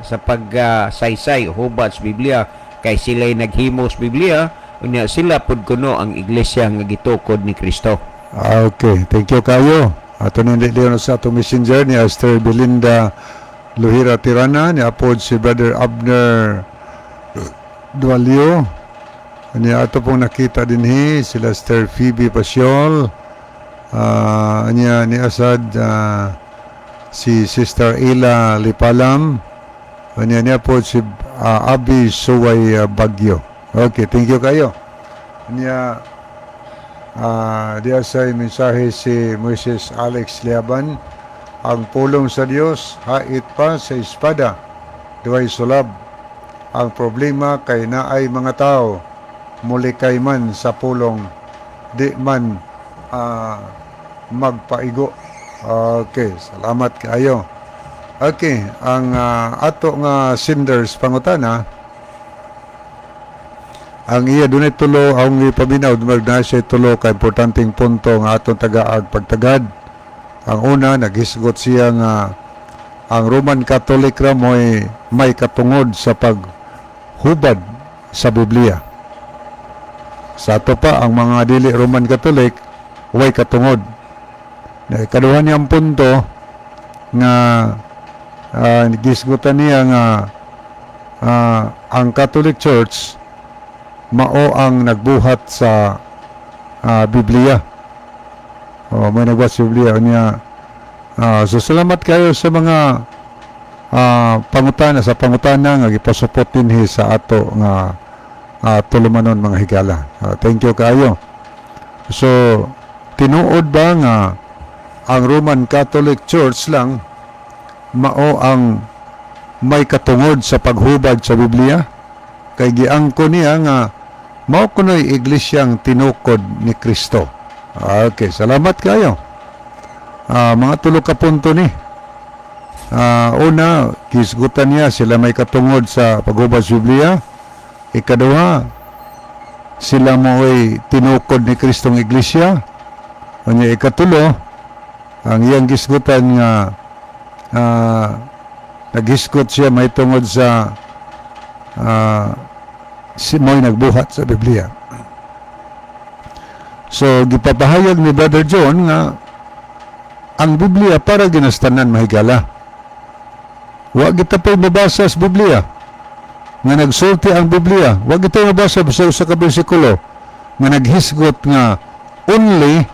sa pagsaysay hubad sa Biblia kay sila'y naghimo sa Biblia, unya sila pud kuno ang iglesia nga gitukod ni Kristo. Okay, thank you kayo. Ato ni Leon sa atong messenger ni Esther Belinda Luhira Tirana, ni apod si Brother Abner Dualio. Ni ato pong nakita dinhi sila Esther Phoebe Pasiol. Anya ni Asad si Sister Ila Lipalam. Anya niya po si Abi Suway Bagyo. Okay, thank you kayo. Anya diya sa mensahe si Moises Alex Liaban, ang pulong sa Dios hait pa sa espada, duhay sulab. Ang problema kay naay mga tao mulikay man sa pulong, di man magpaigo. Okay, salamat kaayo. Okay, ang ato nga senders pangutana, ang iya dunay tulo ang ipaminaw, na siya tulo ka importanteng punto nga atong tagaag pagtagad. Ang una, naghisgot siya nga ang Roman Catholic ra mo'y may katungod sa paghubad sa Biblia. Sa ato pa, ang mga dili Roman Catholic way katungod. Na ikaduha niyang punto nga gisgutan niya nga ang Catholic Church mao ang nagbuhat sa Biblia. O, may nagbuhat sa Biblia niya. So salamat kayo sa mga pangutana sa pangutana nga gipasupot dinhi sa ato nga tulumanon, mga higala. Thank you kayo. So tinuod ba nga ang Roman Catholic Church lang mao ang may katungod sa paghubad sa Biblia? Kay giangko niya nga mao kuno'y iglesyang tinukod ni Kristo. Okay, salamat kayo. Mga tulo ka punto ni. Una, kisgutan niya sila may katungod sa paghubad sa Biblia. Ikaduha, sila mo'y tinukod ni Kristong Iglesia. Unya ikatulo, ang iyang gisgutan nga naghisgot siya may tungod sa si mo'y nagbuhat sa Biblia. So, gipapahayag ni Brother John nga ang Biblia para ginastanan, mahigala. Wa kita pa'y mabasa sa Biblia nga nagsulti ang Biblia. Wa kita mabasa sa usa ka bersikulo nga naghisgot nga only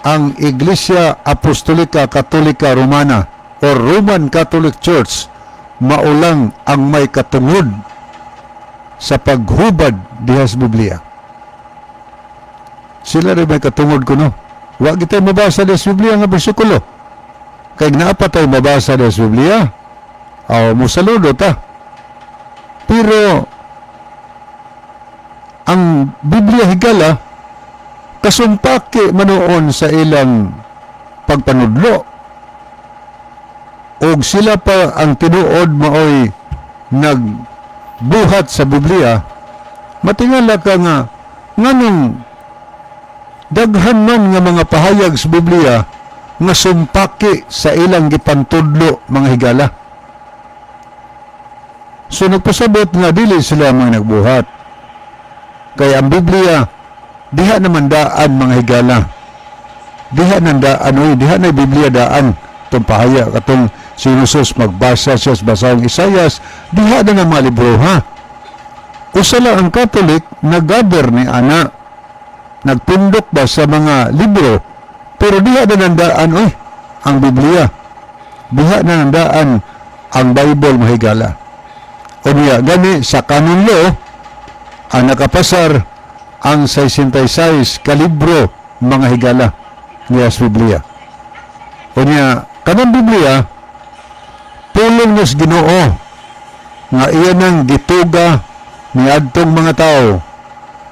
ang Iglesia Apostolika Katolika Romana or Roman Catholic Church maulang ang may katungod sa paghubad diha sa Biblia. Sila rin may katungod kuno. Wa kita mabasa diha sa Biblia nga bersikulo. Kay naa pa tay mabasa diha sa Biblia, aw musaludo ta. Pero ang Biblia, higala, kasumpaki manoon sa ilang pagpanudlo og sila pa ang tinuod maoy nagbuhat sa Biblia. Matingala ka nga nganong daghan man nga mga pahayag sa Biblia nga sumpaki sa ilang gipantudlo, mga higala. So nagpasabot nga dili sila mga nagbuhat. Kay ang Biblia diha naman daan, mga higala. Diha nang daan oy, diha na Biblia daan tong pahayag katong si Jesus magbasa siya sa basahong Isayas, diha na nga mga libro ha. Usa lang ang Catholic nag-gather ni ana, nagtundok ba sa mga libro, pero diha na nandaan oy ang Biblia. Diha na nandaan ang Bible, mahigala. Unya gani sa canon law ang nakapasar ang 66 ka libro, mga higala, niya sa Biblia. Unya kanang Biblia pulong ni sa Ginoo nga iya nang gituga ni adtong mga tao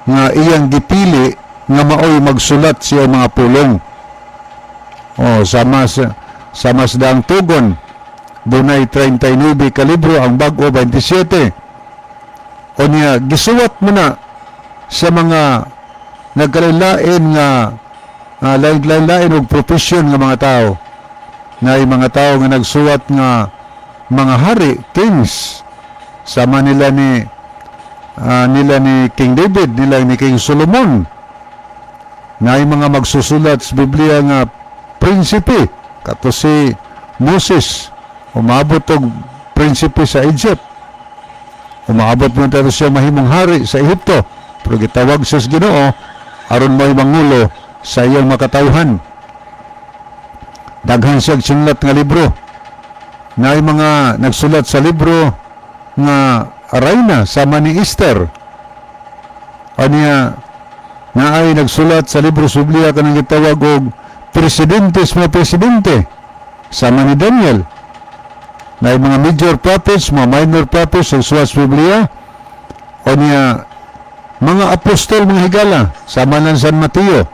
nga iyang gipili nga maoy magsulat siya mga pulong. Oh, sama sa daang tugon, dunay 39 ka libro, ang bag-o 27. O niya gisuwat mo na sa mga nagkalain nga lain-lain og profesyon nga mga tao na mga tao nga nagsuwat nga mga hari, kings, sama nila ni King David, nila ni King Solomon, na mga magsusulat sa Biblia nga prinsipe kato si Moses, umabot og prinsipe sa Egypt, umaabot mo tayo siya mahimong hari sa Ehipto, pero gitawag siya sa Ginoo aron mo'y mangulo sa iyang makatawhan. Daghan siya sinulat nga libro na mga nagsulat sa libro nga rayna sama ni Esther. Anya na ay nagsulat sa libro sa Biblia kanang gitawag og presidente sa mga presidente sama ni Daniel, na ay mga major prophets, mga minor prophets sa suwat sa Biblia. O niya mga apostol, mga higala, sama ng San Mateo,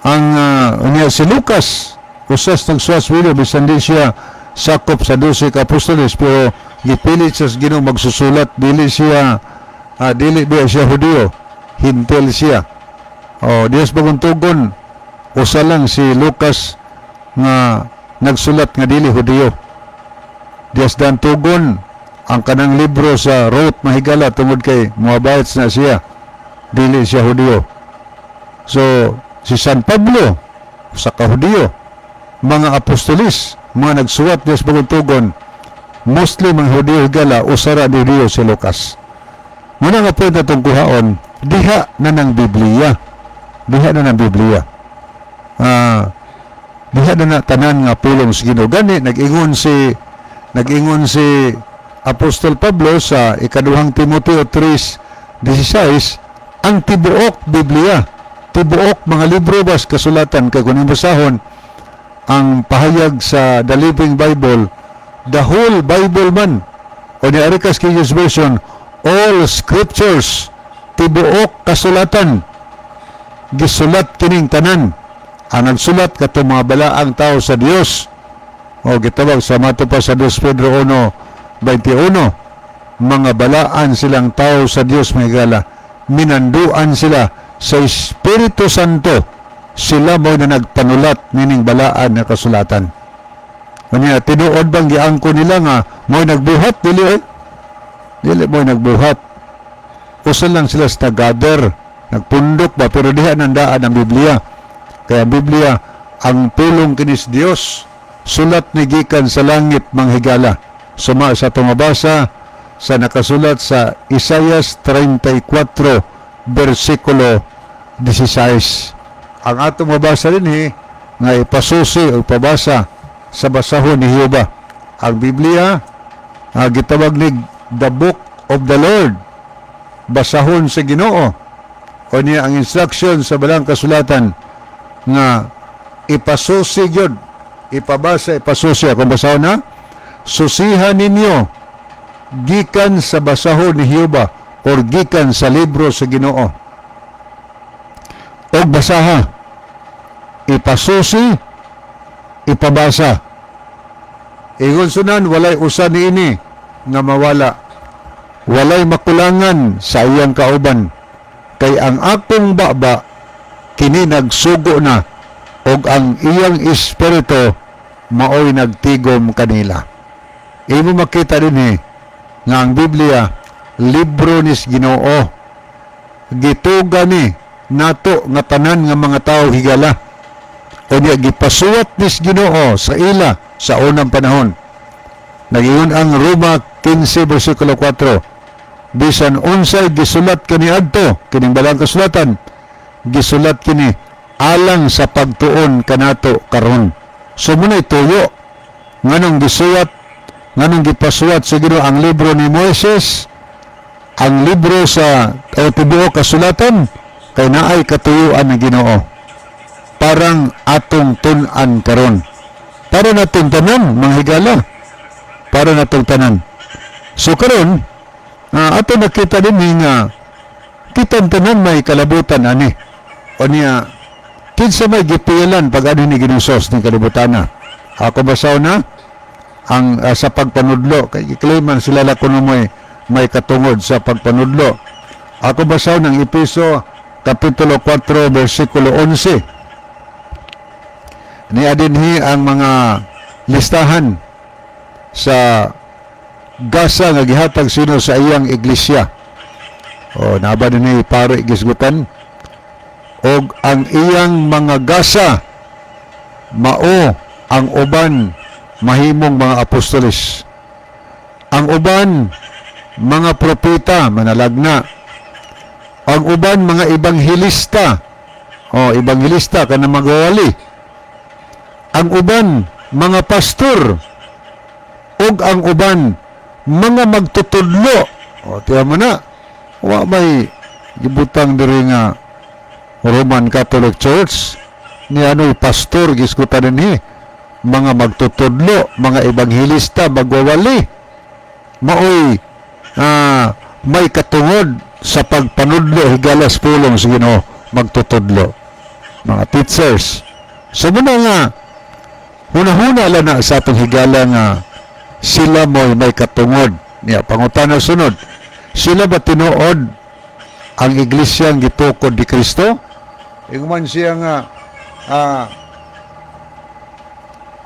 ang unya si Lucas usas nagsuwat sa Biblia bisan di siya sakop sa 12 ka apostoles, pero gipilit siya sa Ginoo magsusulat. Dili biya siya Hudiyo, Hentil siya. O Dios bagong tugon, usa lang si Lucas nga nagsulat nga dili Hudiyo. Dios dan tugon ang kanang libro sa Ruth, mahigala, tungod kay Moabites na siya, dili siya Hudiyo. So si San Pablo sa ka Hudiyo. Mga apostolis, mga nagsuwat Dios bagong tugon, mostly mga Hudiyo, higala. Usara di Hudiyo si Lucas. Muna nga pwede itong kuhaon diha na ng Biblia, diha na ng Biblia, diha na na tanan nga pulong sa Ginoo. Gani nag-ingon si Apostol Pablo sa ikaduhang Timoteo 3:16, ang tibuok Biblia, tibuok mga libro bas kasulatan, kay kung basahon ang pahayag sa The Living Bible, the whole Bible man, o ni Arikas King James Version, all scriptures, tibuok kasulatan, gisulat kining tanan. Ang nagsulat kato mga balaang tao sa Dios. O gitawag sa mato pa sa 2 Pedro 1:21, mga balaan silang tao sa Dios, mga higala. Minanduan sila sa Espiritu Santo. Sila mo na nagpanulat nining balaan nga kasulatan. Kanya, tinuod bang giangko nila nga mo nagbuhat? Dili eh. Dili mo nagbuhat. Usa lang sila sa gather, nagpundok ba, pero diha nandaan ang Biblia. Kaya ang Biblia, ang pulong kinis Dios, sulat ni gikan sa langit, manghigala. Suma sa tumabasa sa nakasulat sa Isaias 34 versikulo 16. Ang atong mabasa din eh, nga ipasusi o ipabasa sa basahon ni Jehova. Ang Biblia, gitawag ni the book of the Lord. Basahon sa Ginoo. O niya ang instruction sa balang kasulatan nga ipasusi gyud, ipabasa, ipasusi. Akong basahon na, susihan ninyo gikan sa basahon ni Jehova or gikan sa libro sa Ginoo. Og basaha, ipasusi, ipabasa. Ingon sunan, walay usa niini nga mawala. Walay makulangan sa iyang kauban. Kay ang akong baba kini nagsugo na og ang iyang espiritu maoy nagtigom kanila. Imo makita din eh, nga ang Biblia libro nis Ginoo. Gituga ni nato nga tanan nga mga tao, higala. O niya gipasuwat nis Ginoo sa ila sa unang panahon. Nagingon ang Roma 15 versikulo 4. Bisan unsay gisulat kaniadto, kining balang kasulatan, gisulat kini alang sa pagtuon kanato karon. So muna'y tuyo nganong gisuwat, nganong gipasuwat sa Ginoo ang libro ni Moises, ang libro sa o tibuok kasulatan, kay naay katuyuan ng Ginoo. Parang atong tun-an karon. Para natong tanan, mga higala. Para natong tanan. So karon, ato nakita din ni nga kitang tanan may kalabutan ani. O niya, kinsa may gipilan pag ano ni Ginusos ni kalibutan na. Ako basaw na ang sa pagpanudlo kay giklaiman sila la kuno may katungod sa pagpanudlo. Ako basaw ng Epeso kapitulo 4 versikulo 11. Niya dinhi ang mga listahan sa gasa nga gihatag sino sa iyang iglesia. O naba ni pare gisgutan og ang iyang mga gasa mao ang uban mahimong mga apostoles. Ang uban mga propeta, manalagna. Ang uban mga ebanghelista. O ebanghelista kana magwali. Ang uban mga pastor ug ang uban mga magtutudlo. O tiyan mo na. Wa may gibutang diri nga Roman Catholic Church ni ano'y pastor gisgutan dinhi, mga magtutudlo, mga ebanghelista, magwawali, maoy may katungod sa pagpanudlo, higalas, pulong sa Ginoo, magtutudlo, mga teachers. So muna nga hunahuna lang na sa atong higala nga sila mo'y may katungod niya. Pangutana sunod, sila ba tinuod ang iglesia ang gitukod ni Kristo? Ingon siya nga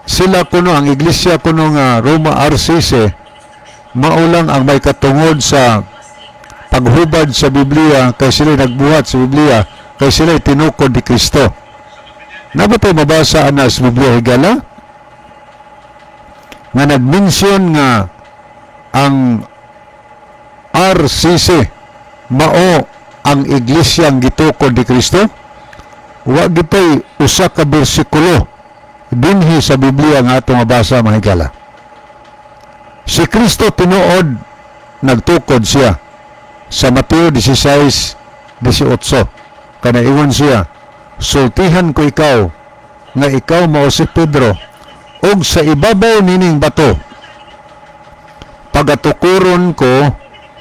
sila kuno, ang iglesia kuno nga Roma RCC maulang ang may katungod sa paghubad sa Biblia kay sila nagbuhat sa Biblia kay sila tinukod ni Kristo. Na ba tayo mabasa ana sa Biblia, higala, nga nag-mention nga ang RCC mao ang iglesia ang gitukod ni Kristo? Wa gitoy usa ka bersikulo dinhi sa Biblia nga atong mabasa, mga higala. Si Kristo tinuod nagtukod siya sa Mateo 16:18. Kana ingon siya, "Sultihan ko ikaw nga ikaw mao si Pedro ug sa ibabaw nining bato pagatukuron ko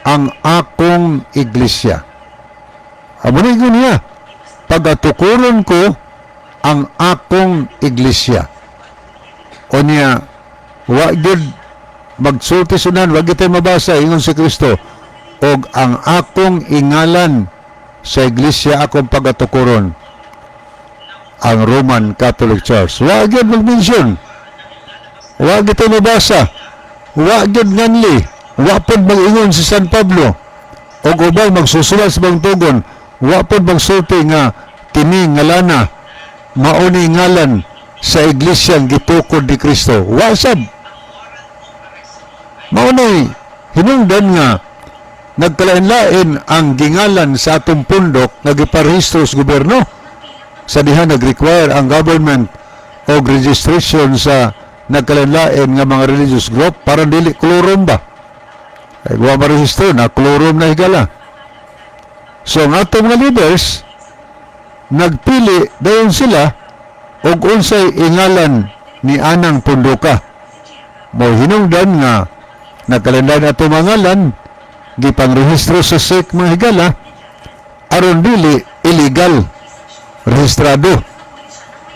ang akong iglesia." Amo ni ingon niya, "Pagatukuron ko ang akong iglesia." O niya, Wa gyud magsulti sunan, wa gyud mabasa ingon si Kristo og ang akong ingalan sa iglesia akong pagatukuron ang Roman Catholic Church. Wa gyud mag-mention. Wa gyud tayo mabasa. Wa gyud nganli. Wa pod mag-ingon si San Pablo og ubang magsusulat sa bang tugon, wa pod magsulti nga kini ngalana mao ni ngalan sa iglesia gitukod ni Kristo. Wa sad. Mao ni hinungdan nga nagkalain-lain ang gingalan sa atong pundok nga giparehistro sa gobyerno sa diha nag-require ang government og registration sa nagkalain-lain nga mga religious group para dili kolorum ba. Ay wa marehistro na, kolorum na, higala. So ang atong mga leaders nagpili dayon sila og unsay ingalan ni anang punduka. Mo hinungdan nga nagkalain-lain ato mga ngalan gipangrehistro sa SEC, mga higala, aron dili illegal, rehistrado.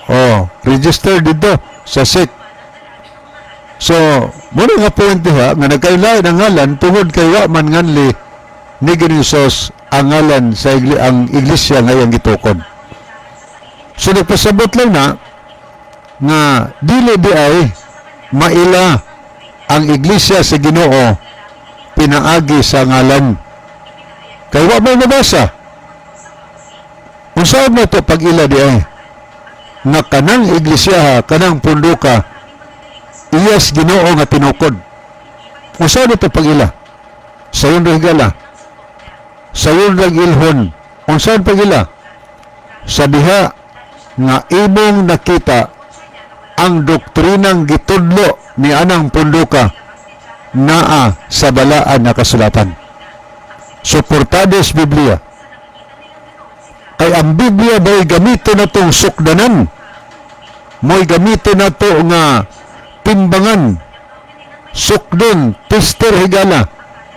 Oh, registered dito sa SEC. So, muna nga point diha nga nagkailain ang ngalan tungod kay wa man nganli ni Ginoong ang ngalan sa ang iglesia nga iyang gitukod. So nagpasabot lang na nga dili di ay maila ang iglesia sa Ginoo pinaagi sa ngalan. Kay wa may nabasa. Unsa na to pag-ila di ay nga kanang iglesia, kanang punduka, iyas Ginoo nga tinukod? Unsa na to pag-ila? Sayon ra, higala. Sayon ra ilhon. Unsa pag-ila? Sa diha nga imong nakita ang doktrinang gitudlo ni anang punduka naa sa balaan na kasulatan. Suportado sa Biblia. Kay ang Biblia bay gamiton na tong sukdanan. Mo'y gamiton na to nga timbangan. Sukdon, tester, higala,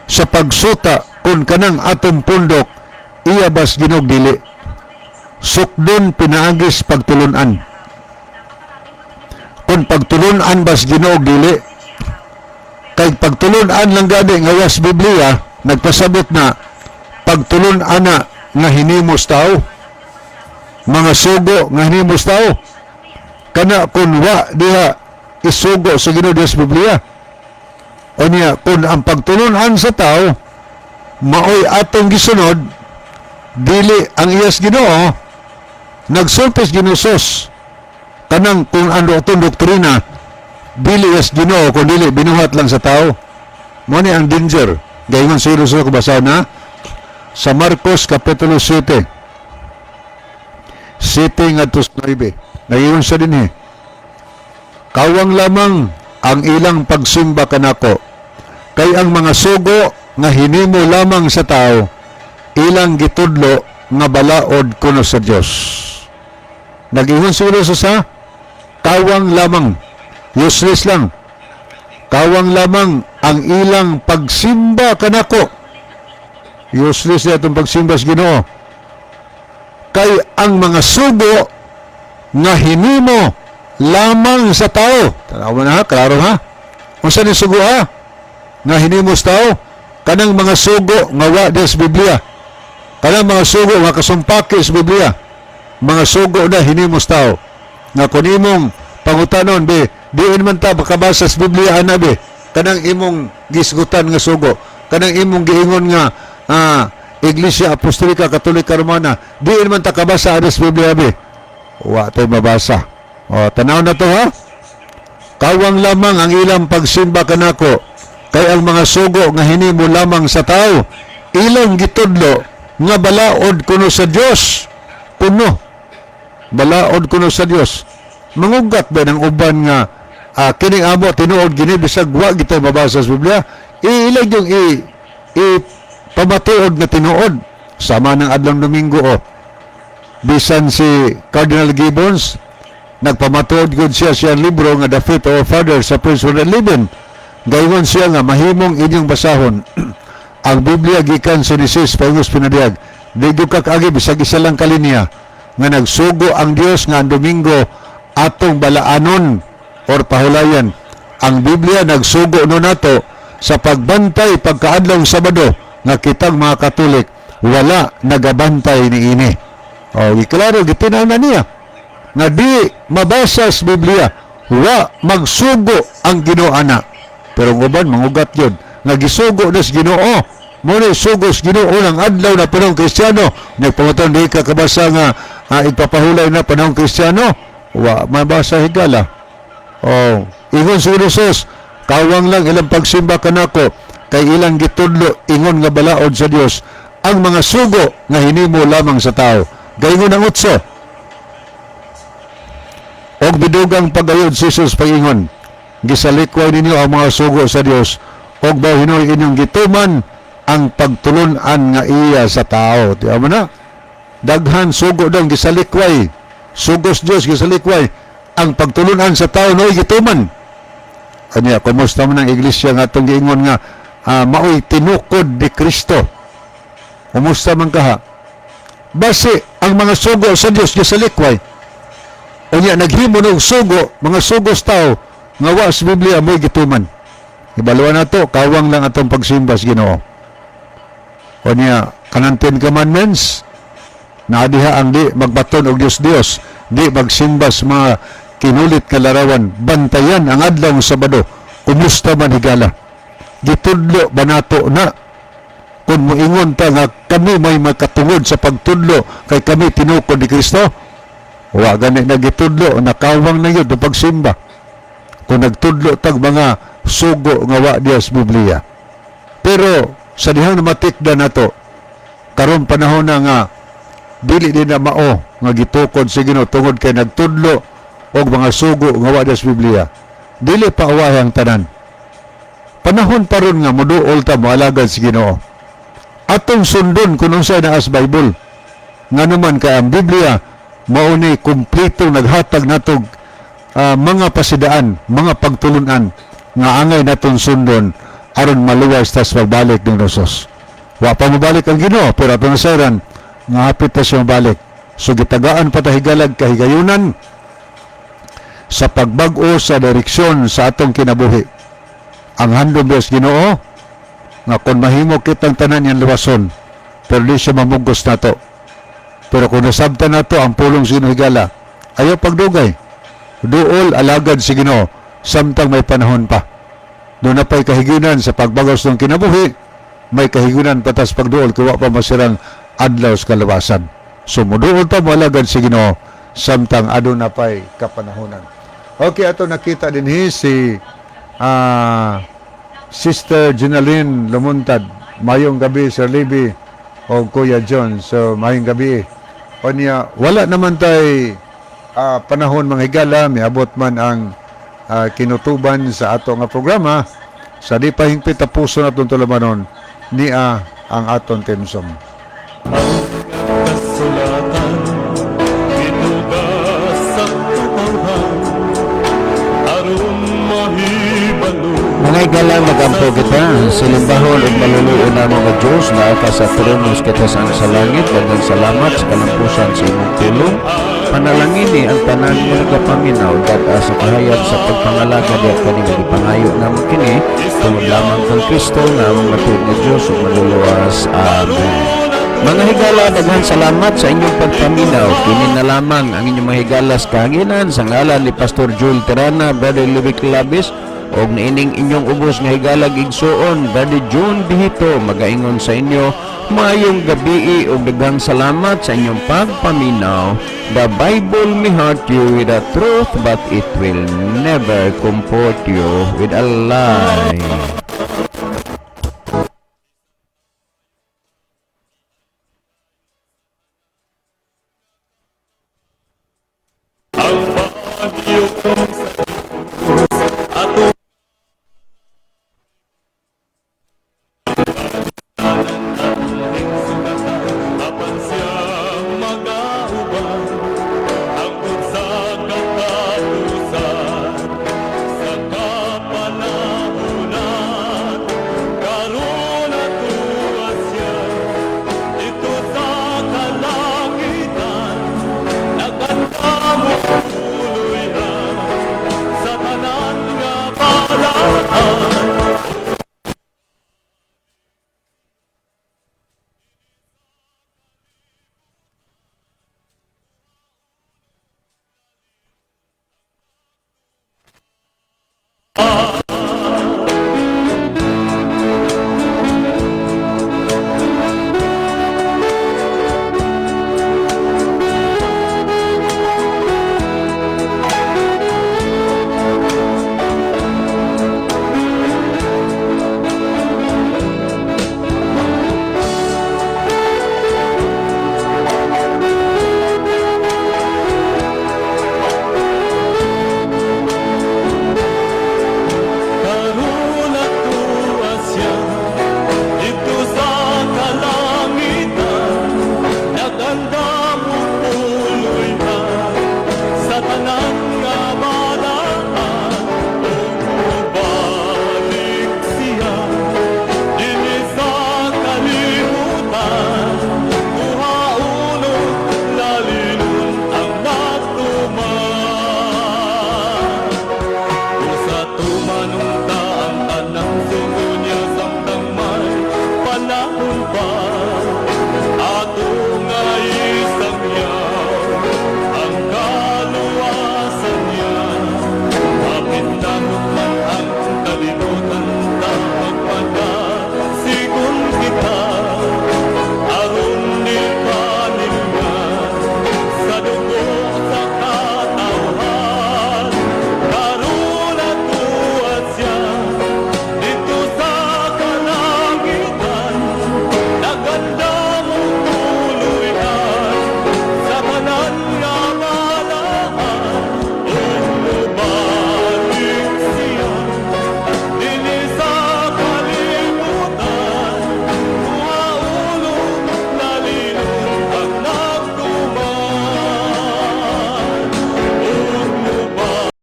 sa pagsuta kung kanang atong pundok iya bas Ginoo, dili. Sukdon pinaagis pagtulunan. Kung pagtulunan bas Ginoo, dili. Kay pagtulunan lang gani nga was Biblia, nagpasabot na pagtulunan na nga hinimos tao, mga sugo nga hinimos tao kana, kun wa diha isugo sa Ginoo Dios Biblia. O niya kung ang pagtulunan sa tao maoy atong gisunod, dili ang iyas Ginoo, nagsultis Ginoo sos kanang kung ano atong doktrina dili iyas Ginoo kung dili binuhat lang sa tao. Mo ni ang danger. Gayon silo sa kubasa na sa Marcos Kapitulo 7, 7 ngadto sa 9, nagingon sa dinhi, "Kawang lamang ang ilang pagsimba kanako kay ang mga sugo nga hinimo lamang sa tao ilang gitudlo nga balaod kuno sa Dios." Nag-ingon sila sa kawang lamang, useless lang. Kawang lamang ang ilang pagsimba kanako. Useless na itong pagsimba sa Ginoo. Kay ang mga sugo nga hinimo lamang sa tao. Tanaw mo na ha, klaro ha. Unsa ni sugo ha? Nga hinimo sa tao? Kanang mga sugo nga wa di sa Biblia. Kanang mga sugo nga kasumpaki sa Biblia. Mga sugo na hinimo sa tao. Nga kung imong pangutanon be, diin man ta makabasa sa Biblia ana be? Kanang imong gisgutan nga sugo, kanang imong giingon nga Iglesia Apostolika Katolika Romana, diin man ta kabasa ana sa Biblia be? Wa tay mabasa. O, tanaw na to ha. Kawang lamang ang ilang pagsimba kanako kay ang mga sugo nga hinimo lamang sa tao ilang gitudlo nga balaod kuno sa Dios. Kuno balaod kuno sa Dios. Mangugat ba ng uban nga kining amo tinuod gini bisag wa gito mabasa sa Biblia, iilag yung i pamatuod nga tinuod sama ng adlong Domingo o bisan si Cardinal Gibbons nagpamatuod gud siya siyang libro nga The Faith of Our Father sa page 111. Gayon siya nga mahimong inyong basahon ang Biblia gikan sa Genesis pahingos Pinadiyag, di gyud kakaagi bisag isa lang kalinya nga nagsugo ang Dios nga ang Domingo atong balaanon or pahulayan. Ang Biblia nagsugo no nato sa pagbantay pagkaadlaw Sabado nga kitang mga Katolik wala nagabantay niini. O, giklaro gitinaw na niya nga di mabasa sa Biblia, wa magsugo ang Ginoo ana. Pero ang uban mangugat yun nga gisugo na sa Ginoo. Mo ni sugo sa Ginoo ng adlaw na panahon Kristiyano. Nagpangutan, di ka kabasa nga igpapahulay na panahon Kristiyano? Wa mabasa, higala. Oh, ingon si Jesus, kawang lang ilang pagsimba kanako kay ilang gitudlo ingon nga balaod sa Dios ang mga sugo nga hinimo lamang sa tao. Gaingon ang utso. Og bidugang pagayod si Jesus paingon, gisalikway ninyo ang mga sugo sa Dios og hinoy inyong gituman ang pagtulun-an nga iya sa tao. Di mo na? Daghan sugo dong gisalikway. Sugos Dios gisalikway. Ang pagtulun-an sa tao noy gituman. Anya, kumusta man ang iglesia nga atong giingon nga maoy tinukod ni Kristo? Kumusta man kaha? Basi ang mga sugo sa Dios gisalikway. Unya naghimo og sugo, mga sugo sa tao nga wa sa Biblia mo'y gituman. Ibaluan nato, kawang lang atong pagsimba sa Ginoo. Unya kanang Ten Commandments na diha ang di magbaton og Dios Dios, di magsimba sa mga kinulit nga larawan, bantayan ang adlaw Sabado. Kumusta man, higala? Gitudlo ba nato na? Kung moingon ta nga kami may makatungod sa pagtudlo kay kami tinukod ni Kristo, wa gani nagitudlo, nakawang na yun ang pagsimba. Kung nagtudlo tag mga sugo nga wa diya sa Biblia. Pero sa dihang namatikda nato, karon panahon na nga dili din na mao nga gitukod sa Ginoo tungod kay nagtudlo og mga sugo nga wa diya sa Biblia. Dili pa uwahi ang tanan. Panahon pa ron nga moduol ta, moalagad sa Ginoo. Atong sundon kung unsay naa sa Bible. Nga naman kay ang Biblia mao ni kumpleto naghatag natog mga pasidaan, mga pagtulunan nga angay naton sundon aron maluwas tas pagbalik ng Jesus. Wa pa mobalik ang Ginoo, pero atong nasayran nga hapit ta siya mobalik. So gitagaan pa ta, higalag, kahigayunan sa pagbag-o sa direksyon sa atong kinabuhi. Ang handom sa Ginoo nga kung mahimo kitang tanan yan luwason, pero di siya mamugos nato. Pero kung nasabtan nato ang pulong sa Ginoo, higala, ayaw pagdugay. Duol, alagad si Ginoo samtang may panahon pa. Doon na pa'y kahigunan sa pagbagos ng kinabuhi, may kahigunan pa tas pagduol kung wa pa masirang adlaw sa kalawasan. So muduol ta, moalagad si Ginoo samtang aduna pa'y kapanahonan. Okay, ato nakita din hi si Sister Ginaline Lumuntad. Mayong gabi, Sir Libby o Kuya John. So mayong gabi. Onya, wala naman tay panahon, mga higala, miabot man ang kinutuban sa ato nga programa. Sa di pa hingpit tapuson atong tulumanon, nia ang aton theme song. Kasulatan Gitugas sa katawhan aron mahibalo. Mga higala, magampo kita. Silimbahon ug maluluon namo nga Diyos, naa ka sa trono kita sa langit. Daghang salamat sa kalampusan sa imong pulong. Panalangini ang tanan nga nagapaminaw, dag-a sa kahayag sa pagpangalaga diya kanimo. Gipangayo namo kini tungod lamang kang Kristo nga among matuod nga Diyos ug manluluwas. Amen. Mga higala, daghang salamat sa inyong pagpaminaw. Kini na lamang ang inyong mga higala sa kahanginan sa ngalan ni Pastor Joel Tirana, Brother Louis Clavis, og niining inyong ubos nga higalag igsuon, Brother John Bihito, magaingon sa inyo, maayong gabi ug daghang salamat sa inyong pagpaminaw. The Bible may hurt you with the truth, but it will never comfort you with a lie. Ang bagyo ato apan siya magauban hangtod sa katapusan sa kapanahunan. Katawhan.